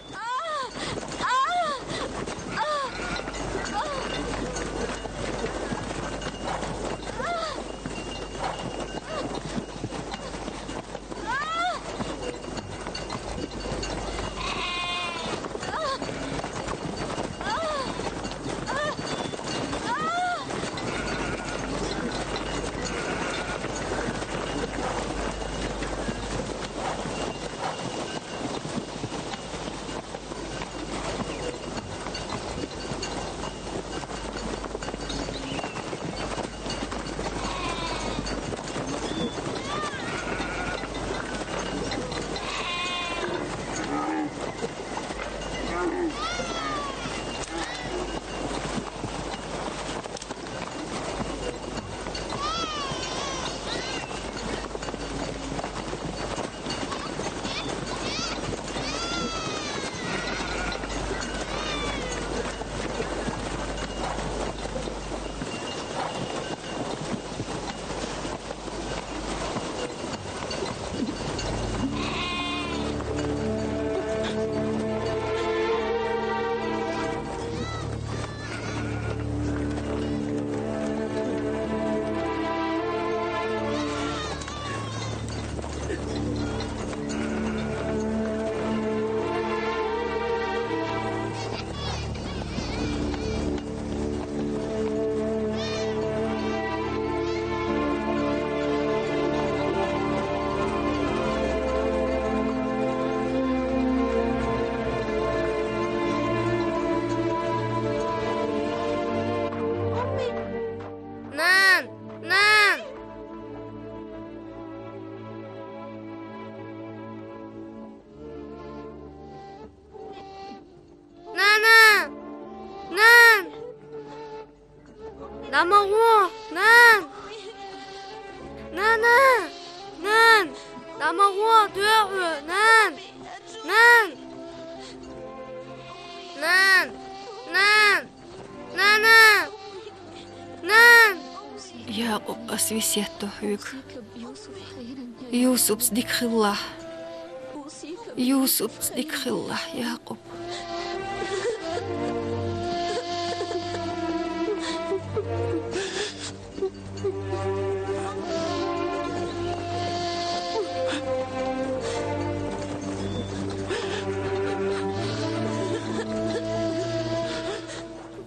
ДӀа ма гӀо, нана! Нана! Нана! ДӀа ма гӀо, доьху, нана! Нана! Нана! Нана! Нана! Нана! Якъуб, ас весет до хьоьга. Юсупца дика хилалахь. Юсупца дика хилалахь, Якъуб.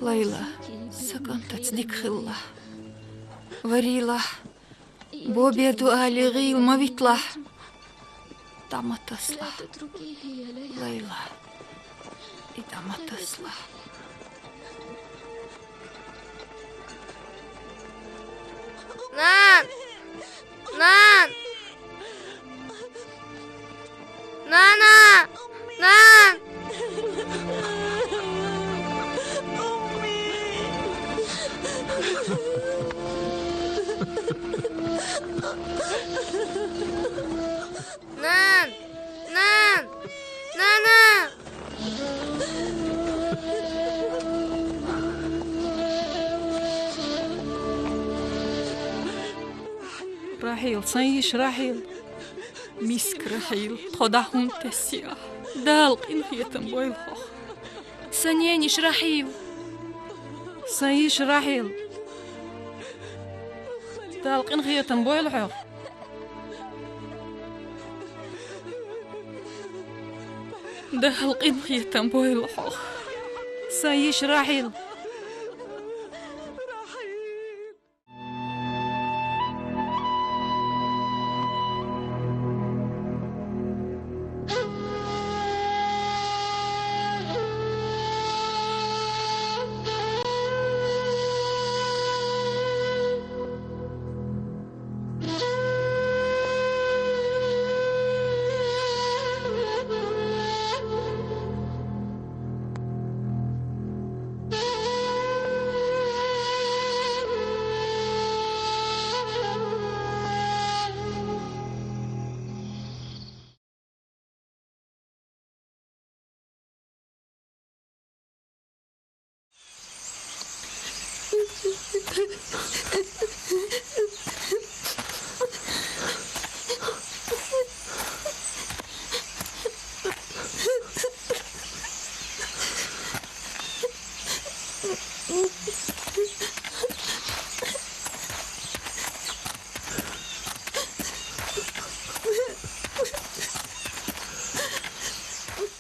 Лайла, са кӀантаца дика хилалахь. Варилахь. Бобе ду алий гӀийла ма витлахь. ДӀа ма таслахь. Лайла, и дӀа ма таслахь. Нана! Нана! Нана! Нана! Нана! Нана! Нана! Рахьил, сан йиша Рахьил. Миска Рахьил, тхо дӀа хӀунда тесси ахь? Дала къинхетам бойла хьох. Сан йиша Рахьил. Сан йиша Рахьил. Дала къинхетам бойла хьох. Дала къинхетам бойла хьох. Сан йиша Рахьил.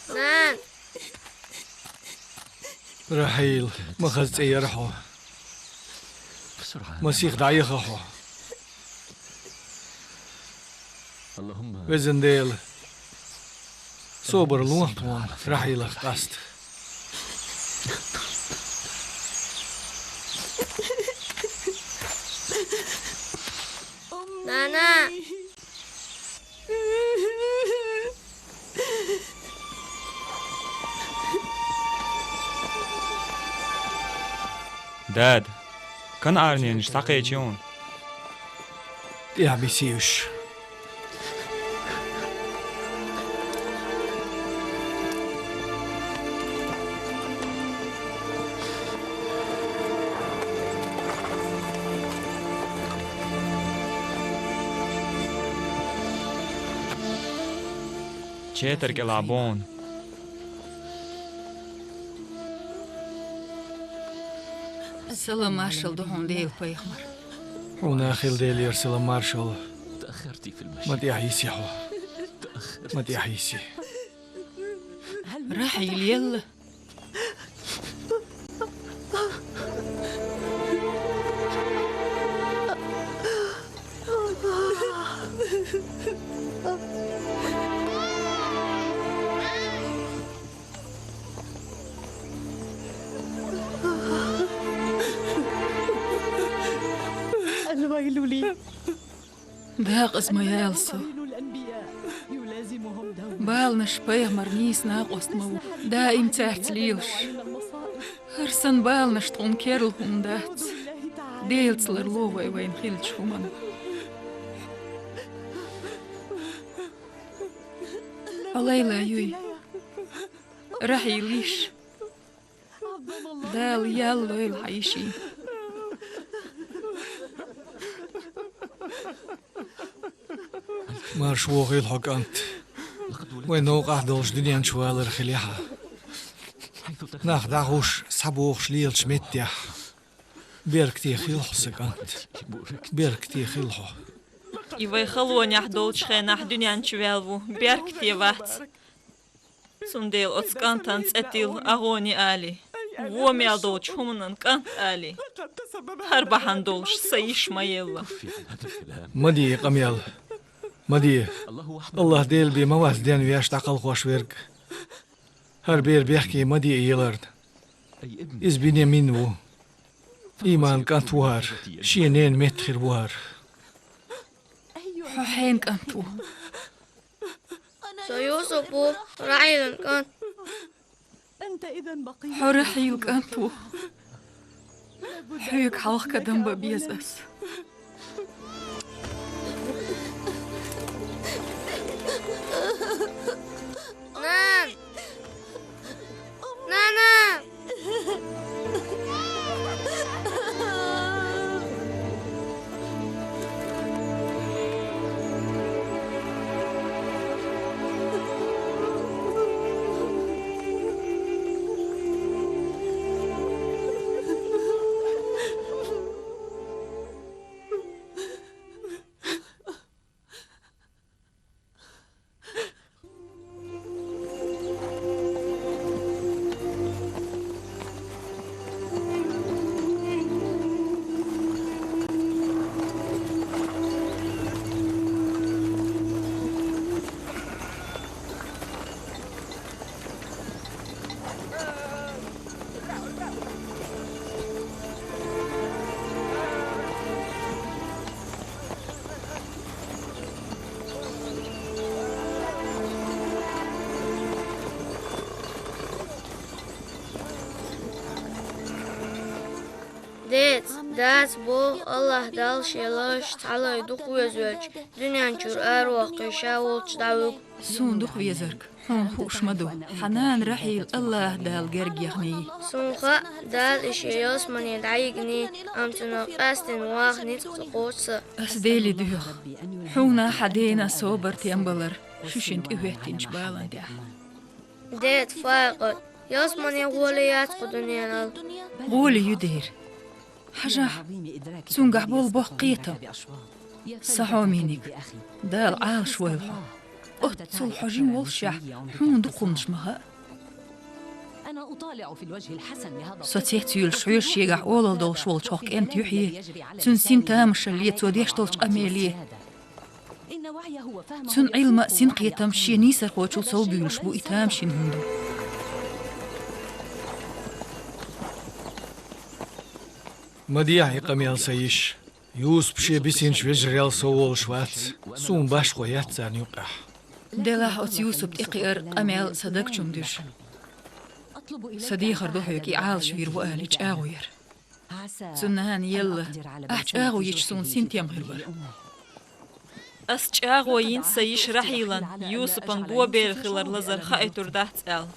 Нана! Рахьил, ма хаза цӀе яра хьо. Масех дӀаяха хьо. Везан Дела, собар лолахь тхуна Рахьилах къаста. Нана! Дада, КанӀарненаш схьакхечи хьуна? ТӀехьа бисийша. Четар кӀелахь боху. Салам маршалла ду хьуна, Делан пайхамар. Хьуна а хуьлда Делера салам маршалла. Ма тӀехьа йисий хьо. Ма тӀехьа йисий. Рахьил елла? الويل لي. Дакъаза ма яла со. Баланаш пайхамар нийса накъост ма ву, даим цаьрца лелаш. ХӀара санна баланаш тхуна керла хӀума дац. Делаца ларло вай вайна хиллача хӀуманна. Хьо Лайла юй? Рахьил йиша? Дала ял лойла хьан йишин. Марша вогӀийла хьо, кӀант. Вай новкъахь долчу дуьнен чу валар хилийла хьан. Нах дӀахьуш, схьабогӀуш лелачу меттехь. Беркате хила хьо, сан кӀант. Беркате хила хьо. И вай халонехь долчу хенахь дуьнен чу ваьлла ву, беркате вац. Цундела оцу кӀантана цӀе тилла агӀони алий, вон мел долчу хӀуманан кӀант алий, хӀара бахьана долуш сан йиша ма елла. Ма де и къамел. Ма де. АллахӀ Дела бен ма вац денвеш дӀакхалхош верг. ХӀара бер бехке ма де и яларна. Иза Биньямин ву. Ийман кӀант ву хӀара. Шен ненан метта хир ву хӀара. Хьо хьенан кӀант ву? Со Юсуп ву, Рахьилан кӀант. Хьо Рахьилан кӀант ву. Хьоьга хьалха кадам бан беза ас. Нана! Нана! Деца, дац боху, АллахӀ Далла шен лайш цхьалой дукха везавелча, дуьнен чуьра араваккхий, ша волчу дӀавуьгу. Суна дукха везарг хьуна хууш ма ду. Хьан нана Рахьила АллахӀ Дала герга яхний. Суна хаьа, Дала и шен ялсамане дӀайигний, амма цунах къаьстина ваха ницкъ ца кхочу сан. Ас Деле доьху, хьуна а хьан дена а собар, тем балар шу шина тӀехӀоьттинчу балан тӀехь. Деца, Фаикъат, ялсамане гӀоле яц кху дуьненал. ГӀоле ю дера. Хьажахь, цуьнгахь болу боккха кхетам. Сан хьомениг, Дала Ӏалашвойла хьо. Оццул хьо жима воллушехь, хьуна дукха хӀуманаш ма хаьа. Со цецйуьйлуш хьоьжу шегахь олалла долуш волчу хӀокху кӀентан юьхье, цуьнан синтамашалле, цо деш долчу къамеле. Цуьнан Ӏилма а, синкхетам а шен нийсархочул совбуьйлуш бу, и тамашийна хӀума ду. Ма дехьа и къамел, сан йиша. Юсуп шен бисинчу вежарел сов волуш вац, суна башхо яц царна юккъехь. Делахь оцу Юсупа тӀекхиар къамел сан даг чу ма дуьжу. Сан дехар ду хьоьга, и Ӏалашвийр ву алий, чӀагӀо яр. Цуьнан нана елла, ахь чӀагӀо йича, суна синтем хир бара. Ас чӀагӀо йина сан йиша Рахьилан, Юсупан бобер хилар лазар хаийтур дац аьлла.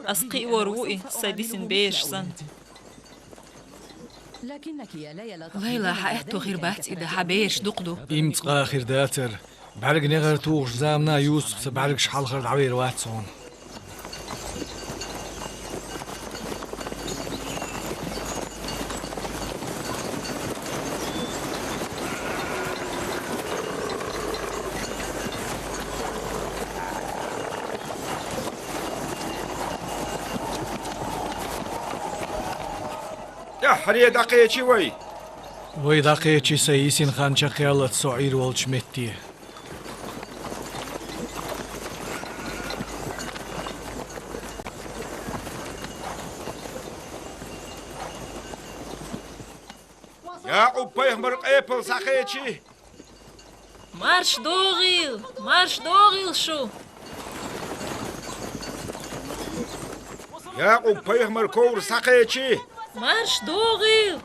Ас кхиор ву и, сайн дисина бераш санна. Лайла, хьан аьтто хир бац и дан, хьан бераш дукха ду. Имцкъа хир дацара. БӀаьрг негӀар тухучу замана Юсуп сан бӀаьргаш хьалхара дӀавер вац хьуна. ТӀаьххьаре дӀакхечи вай. Вай дӀакхечи, сайн йисина хан чекхъяьллалц со Ӏийр волчу метте. Якъуб-пайхамар къепал схьакхечи! Марш догӀийла! Марш догӀийла шу! Якъуб-пайхамар ковра схьакхечи! Марш догӀийла!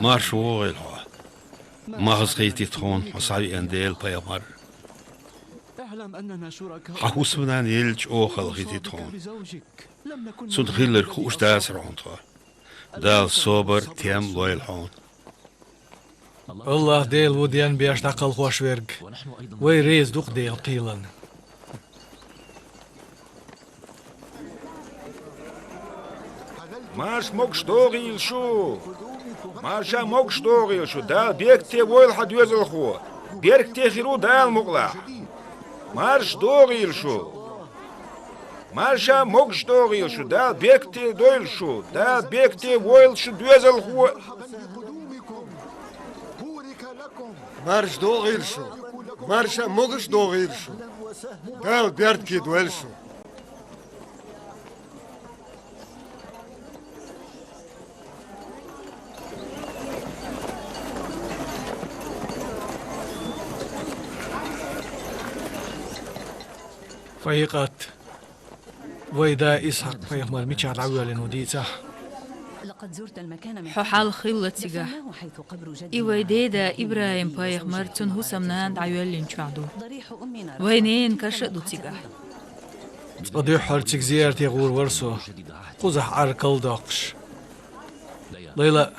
Марша вогӀийла хьо. Махаза хийтий тхуна хьо схьавеана Делан пайхамар. Хьан хӀусамнана елла чӀогӀа халахетий тхуна. Цунна хилларг хууш дацар хьуна тхо. Дала собар, тем лойла хьуна. АллахӀ Дела ву денна беш дӀакхалхош верг. Вай реза ду-кх Делан кхелана. Марша могуш догӀийла шу! Марша могуш догӀийла шу! Дала беркате войла хьан доьзалхо! Беркате хир ву Дала мукъалахь! Марша догӀийла шу! Марша могуш догӀийла шу! Дала беркате дойла шу! Дала беркате войла шу доьзалхо! Марша догӀийла шу! Марша могуш догӀийла шу! Дала беркате дойла шу! Фаикъат, вай да Исхьакъ-пайхамар мичахь дӀавоьллина ву дийцахь. Хьо хьалха хилла цигахь. И вай деда ИбрахӀим-пайхамар цуьнан хӀусамнана дӀайоьллинчохь ду. Вай ненан каш а ду цигахь. Цкъа дуьххьара цига зерате гӀур вара со, кхузахь Ӏар калдоккхуш. Лайла,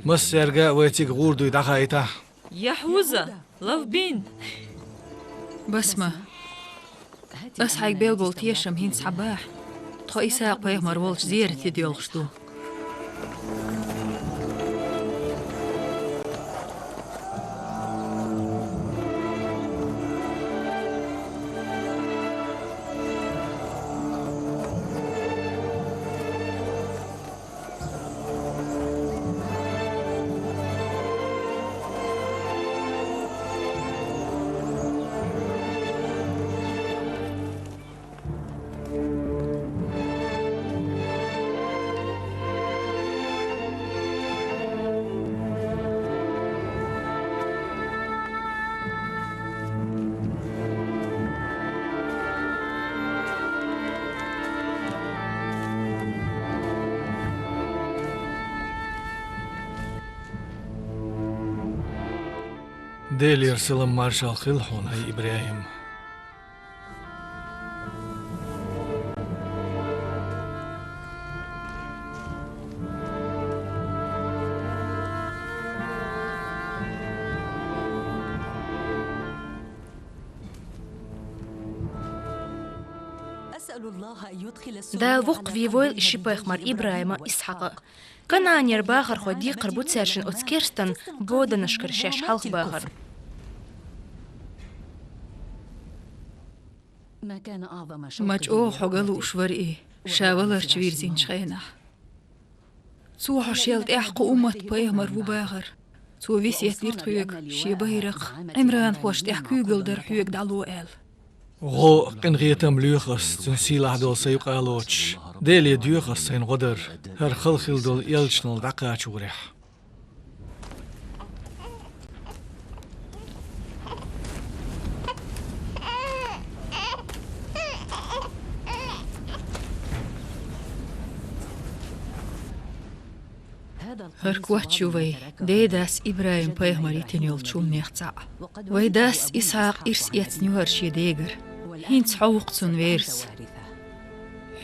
массаьрга а вай цига гӀур дуй дӀахаийтахь. Яхьуза, Лавбин! Басма, ас хьайга белла болу тешам хӀинца схьабахьа. Тхо Исхьакъ-пайхамар волчу зерате доьлхуш ду. Делера салам-маршалла хила хьуна, хӀай ИбрахӀим. Дала воккхаве войла и ши пайхамар ИбрахӀима а, Исхьакъа а. КанӀанера бахархой декхар бу цаьршинна оцу керстанан боданашкара шаьш хьалха бахар. Ма чӀогӀа хьо ган лууш вара и, ша валарчу вирзинчу хенахь. Цо хьо шел тӀаьхьа кху уммат пайхамар ву бахар. Цо весет дира тхоьга, шен байракх, Ӏимранхошна тӀехь куьйгалла дара хьоьга дӀало аьлла. ГӀо а, къинхетам а лоьху ас, цуьнан сийлахь долу сайн юкъа а лоцуш. Деле доьху ас сайн гӀо дар, хӀара хала хилла долу элчанал дӀакхачорехь. ХӀара коч ю вай дедас ИбрахӀим-пайхамар йитина йолчу хӀуманех цхьаъ. Вай дас Исхьакъ ирс эцна ю хӀара шен дегара. ХӀинца хьо ву-кх цунна верас.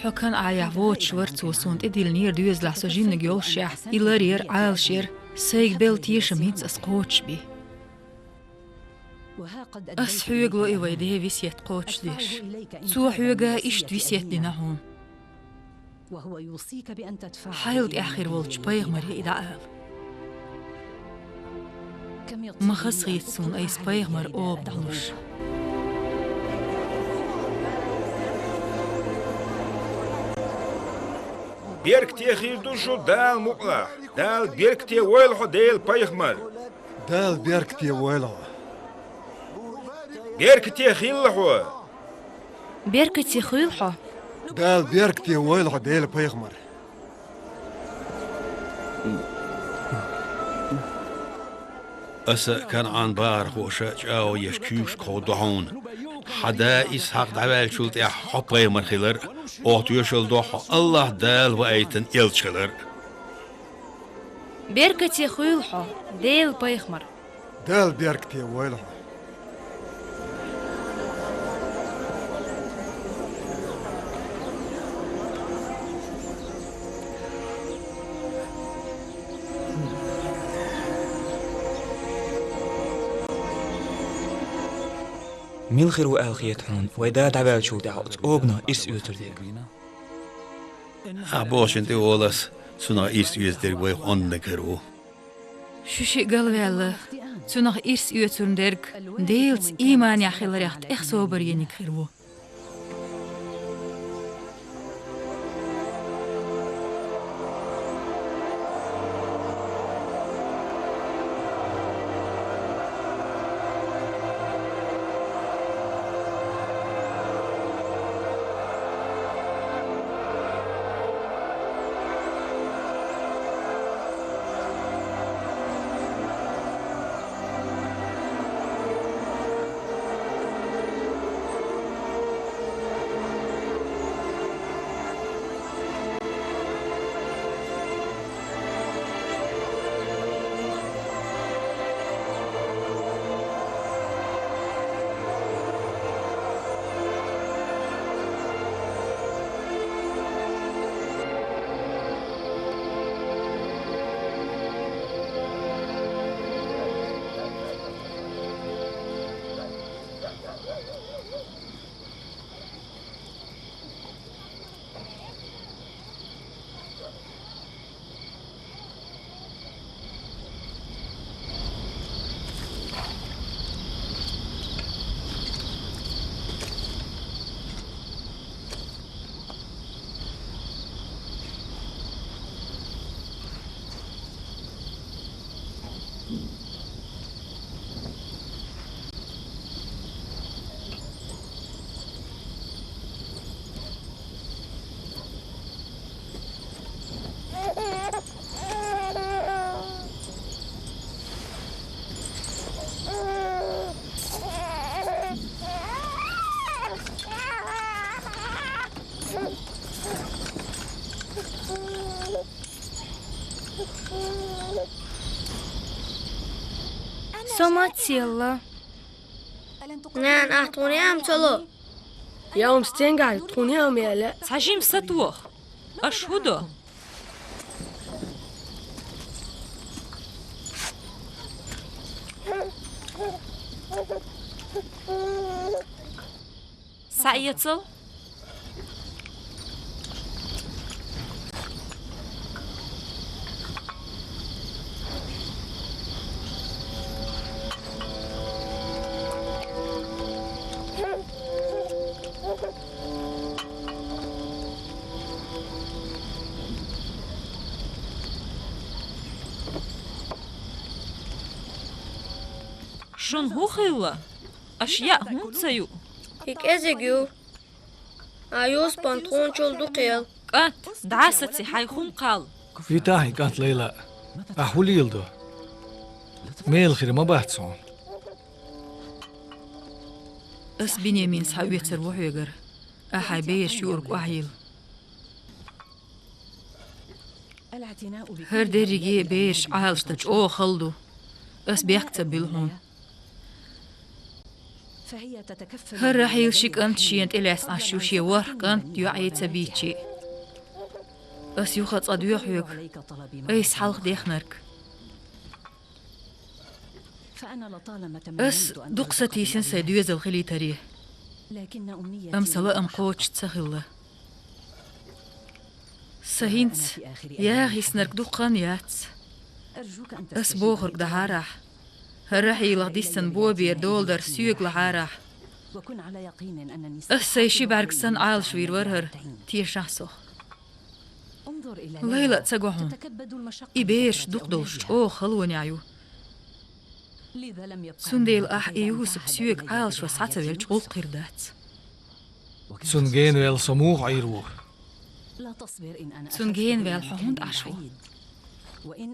Хьо КанӀанехь воцуш вара цо суна тӀедиллинера доьзалехь со жиманиг йоллушехь, и лар яра, Ӏалаш яра, сайга белла тешам хӀинца ас кхочушбен. Ас хьоьга ло и вай ден весет кхочушдеш. Цо хьоьга иштта весет дина хьуна. Хьайл тӀехь хир волчу пайхамаре и дӀаала. Ма хазахета суна айса пайхамар оба дӀалуш. Беркате хир ду шу Дала мукъалахь. Дала беркате войла хьо, Делан пайхамар. Дала беркате войла хьо. Беркате хилла хьо. Беркате хуьйла хьо. Дала беркате войла хьо, Делан пайхамар. Аса КанӀан бахархоша чӀагӀо еш куьйгашка ховдо хьуна. Хьан да Исхьакъ дӀаваьллачул тӀаьхьа хьо пайхамар хилар а, оха тоьшалла до хьо АллахӀ Дала ваийтина элча хилар а. Беркате хуьйла хьо, Делан пайхамар. Дала беркате войла хьо. Мила хир ву аьлла хета хьуна, вай да дӀаваьллачул тӀаьхьа оцу обанах ирс оьцур дерг? Ахьа бохучунна тӀе волу ас, цунах ирс оьцу дерг вайх онда хир ву. Шу шиъ галваьлла, цунах ирс оьцурна дерг Делаца ийманехь хиларех тӀех собар йиниг хир ву. Со мацалла. Нана, ахь тхуна яа ма ца ло? Я ум стенгахь тхуна яа ма яьлла? Цхьа жима сатоха. Аша хӀун до? Схьаэцал. Шуна хӀун хилла? Аша яа хӀунда ца юу? И кӀезиг ю. А Юсупан тхуна чул ду кхел. КӀант, дӀа а саций, хьайн хӀума кхалла. Вита хьайн кӀант Лайла. Ахь хӀун леладо? Мела хир ма бац хьуна. Ас Биньямин схьаоьцур ву хьоьгара. Ахьа бераш юург охьайилла. ХӀара дерриге бераш Ӏалашдан чӀогӀа хала ду. Ас бехк ца буьллу хьуна. ХӀара Рахьил ши кӀант шена тӀелаьцна Ӏаш ю, шен ворхӀ кӀант йоӀе ца бийцчи. Ас юха а цкъа доьху хьоьга айса хьалха дехнарг. Ас дукха сатийсина сайн доьзал хилийтаре. Амма сан лаам кхочуш ца хилла. Сан хӀинца яха йиснарг дукха хан яц. Ас бохург дахьара ахь. ХӀара Рахьилах диссина бобера доладар соьга лахьара ахь. Ас сайн ши бӀаьрг санна Ӏалашвийр вара хӀара, тешахь сох. Лайла а ца го хьуна. И бераш дукха долуш чӀогӀа халонехь ю. Цундела ахь и Юсуп соьга Ӏалашван схьа ца велча, гӀуллакх хир дац. Цунна генаваьлла со муха Ӏийр ву? Цунна генаваьлла хьо хӀунда Ӏаш ву?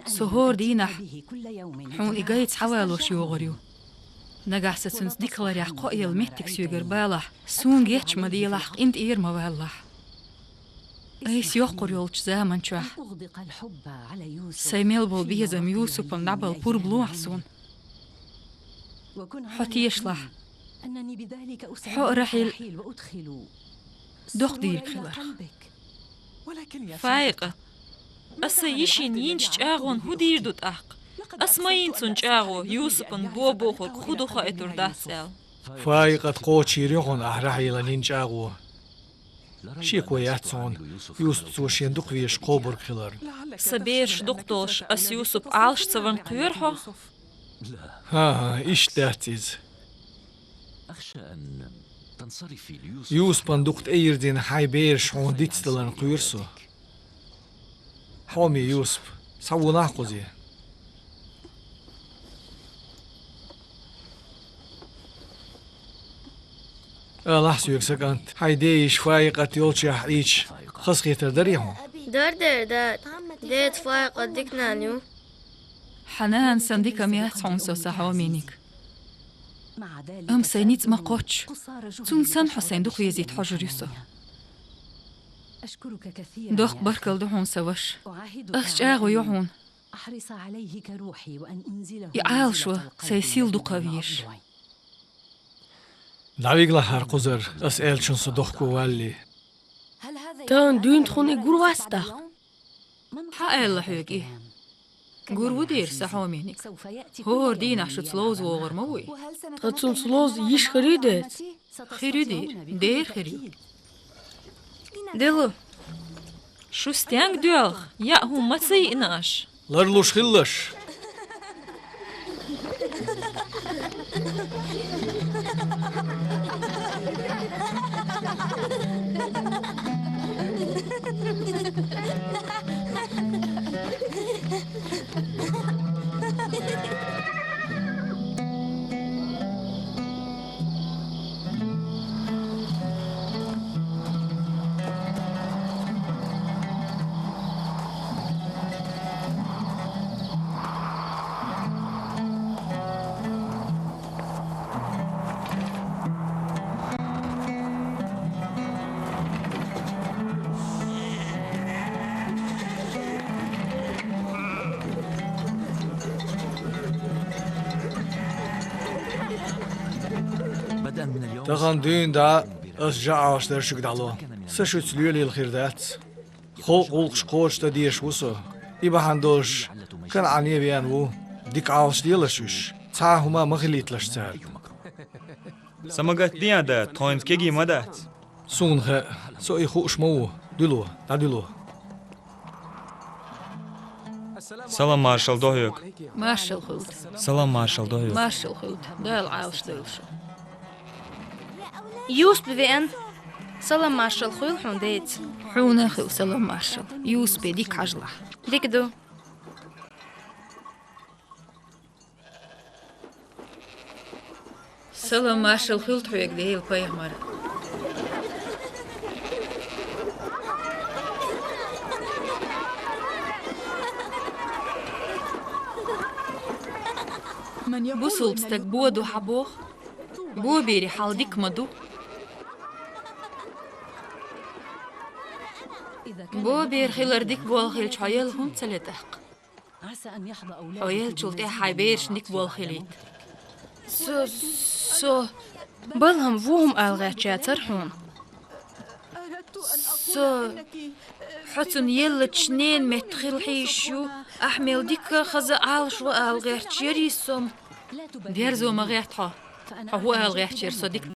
Со хӀора дийнахь хьуна и гайца хьавалош йогӀур ю. Нагахь сан цуьнца дика хиларехь кхоъ яла меттиг соьгара балахь, суна геч а ма делахь, къинтӀера а ма валалахь. Айса йоккхур йолчу заман чохь сайн мел болу безам Юсупан дӀабала пурба лохьа суна. Хьо тешалахь, хьо а, Рахьил а доккха дийриг хиларх. Фаикъат, аса йишина йинчу чӀагӀонна хӀун дийр ду тӀаккха? Аса ма йина цунна чӀагӀо, Юсупан бо бохург хӀун ду хаийтур дац аьлла. Фаикъат кхочуш йийр ю хьуна ахь Рахьилан йина чӀагӀо. Шеко яц хьуна, Юсуп цо шен дукха везаш кхобург хиларна. Сан бераш дукха долуш, ас Юсуп Ӏалаш ца ван кхоьру хьо? ХӀан-хӀа, иштта дац иза. Юсупан дукха тӀейирзина хьайн бераш хьуна дицдаларна кхоьру со. Хьоме Юсуп, схьаволахь кхуза. Алахь соьга, сан кӀант, хьайн ден йиша Фаикъат йолччохь Ӏийча, хазахетар дарий хьуна? Дара дера, дада. Деца Фаикъат дика нана ю. Хьан нана санна дика ма яц хьуна со, сан хьомениг. Амма сайн ницкъ ма кхоччу. Цунна санна хьо сайна дукха везийта хьожур ю со. Доккха баркалла ду хьуна, сан ваша. Ас чӀагӀо йо хьуна. И Ӏалашо сайн сил дукха везаш. ДӀавигалахь хӀара кхузара, ас аьллачун со дохко валале. Тахана дуьйна тхуна и гур вац тӀаккха? Хьан аьлла хьоьга и? Гур ву дера, сан хьомениг. ХӀора дийнахь шуьца ловза вогӀур ма ву и. Ткъа цунца ловза йиш хир ю деца? Хир ю дера, дера хир ю. Делу. Шу стенга доьлху? Яа хӀума ма ца йиъна аша? Ларлуш хилалаш. Тахана дуьйна дӀа ас жа Ӏалашдар шуьга дӀало. Са шуьца лелийла хир дац. Халкъан гӀуллакхаш кхочушдан дезаш ву со. И бахьана долуш КанӀане веана ву. Дика Ӏалашделаш уьш. Цхьа а хӀума ма хилийталаш цара. Са ма гатде, дада, тхоьца кегий ма дац. Суна хаьа, со и хууш ма ву. Дуьло, дӀадуьло. Салам маршалла до хьоьга. Маршалла хуьлда. Салам маршалла до хьоьга. Маршалла хуьлда. Дала Ӏалашдойла шу. Юсуп веана. Салам маршалла хуьлда хьуна деца. Хьуна а хуьлда салам маршалла. Юсупе дика хьажалахь. Дика ду. Салам маршалла хуьлда хьоьга, Делан пайхамар. Бусалба стаг бо ду хьан боху? Бо берийн хьал дика ма ду. Бо бер хилар дика болх хилча, хьо елла хӀунда ца ле тӀаккха? Хьо еллачул тӀаьхьа хьайн берашна дика болх хилийта. Со, со, балхам ву хӀума ала гӀерташ яцара хьуна. Со, хьо цунна еллачу ненан метта хила хьийзаш ю, ахь мел дика, хаза, Ӏалашво ала гӀерташ ярий со? Дерзо ма гӀерта хьо. Хьо хӀун ала гӀерташ яра, со дика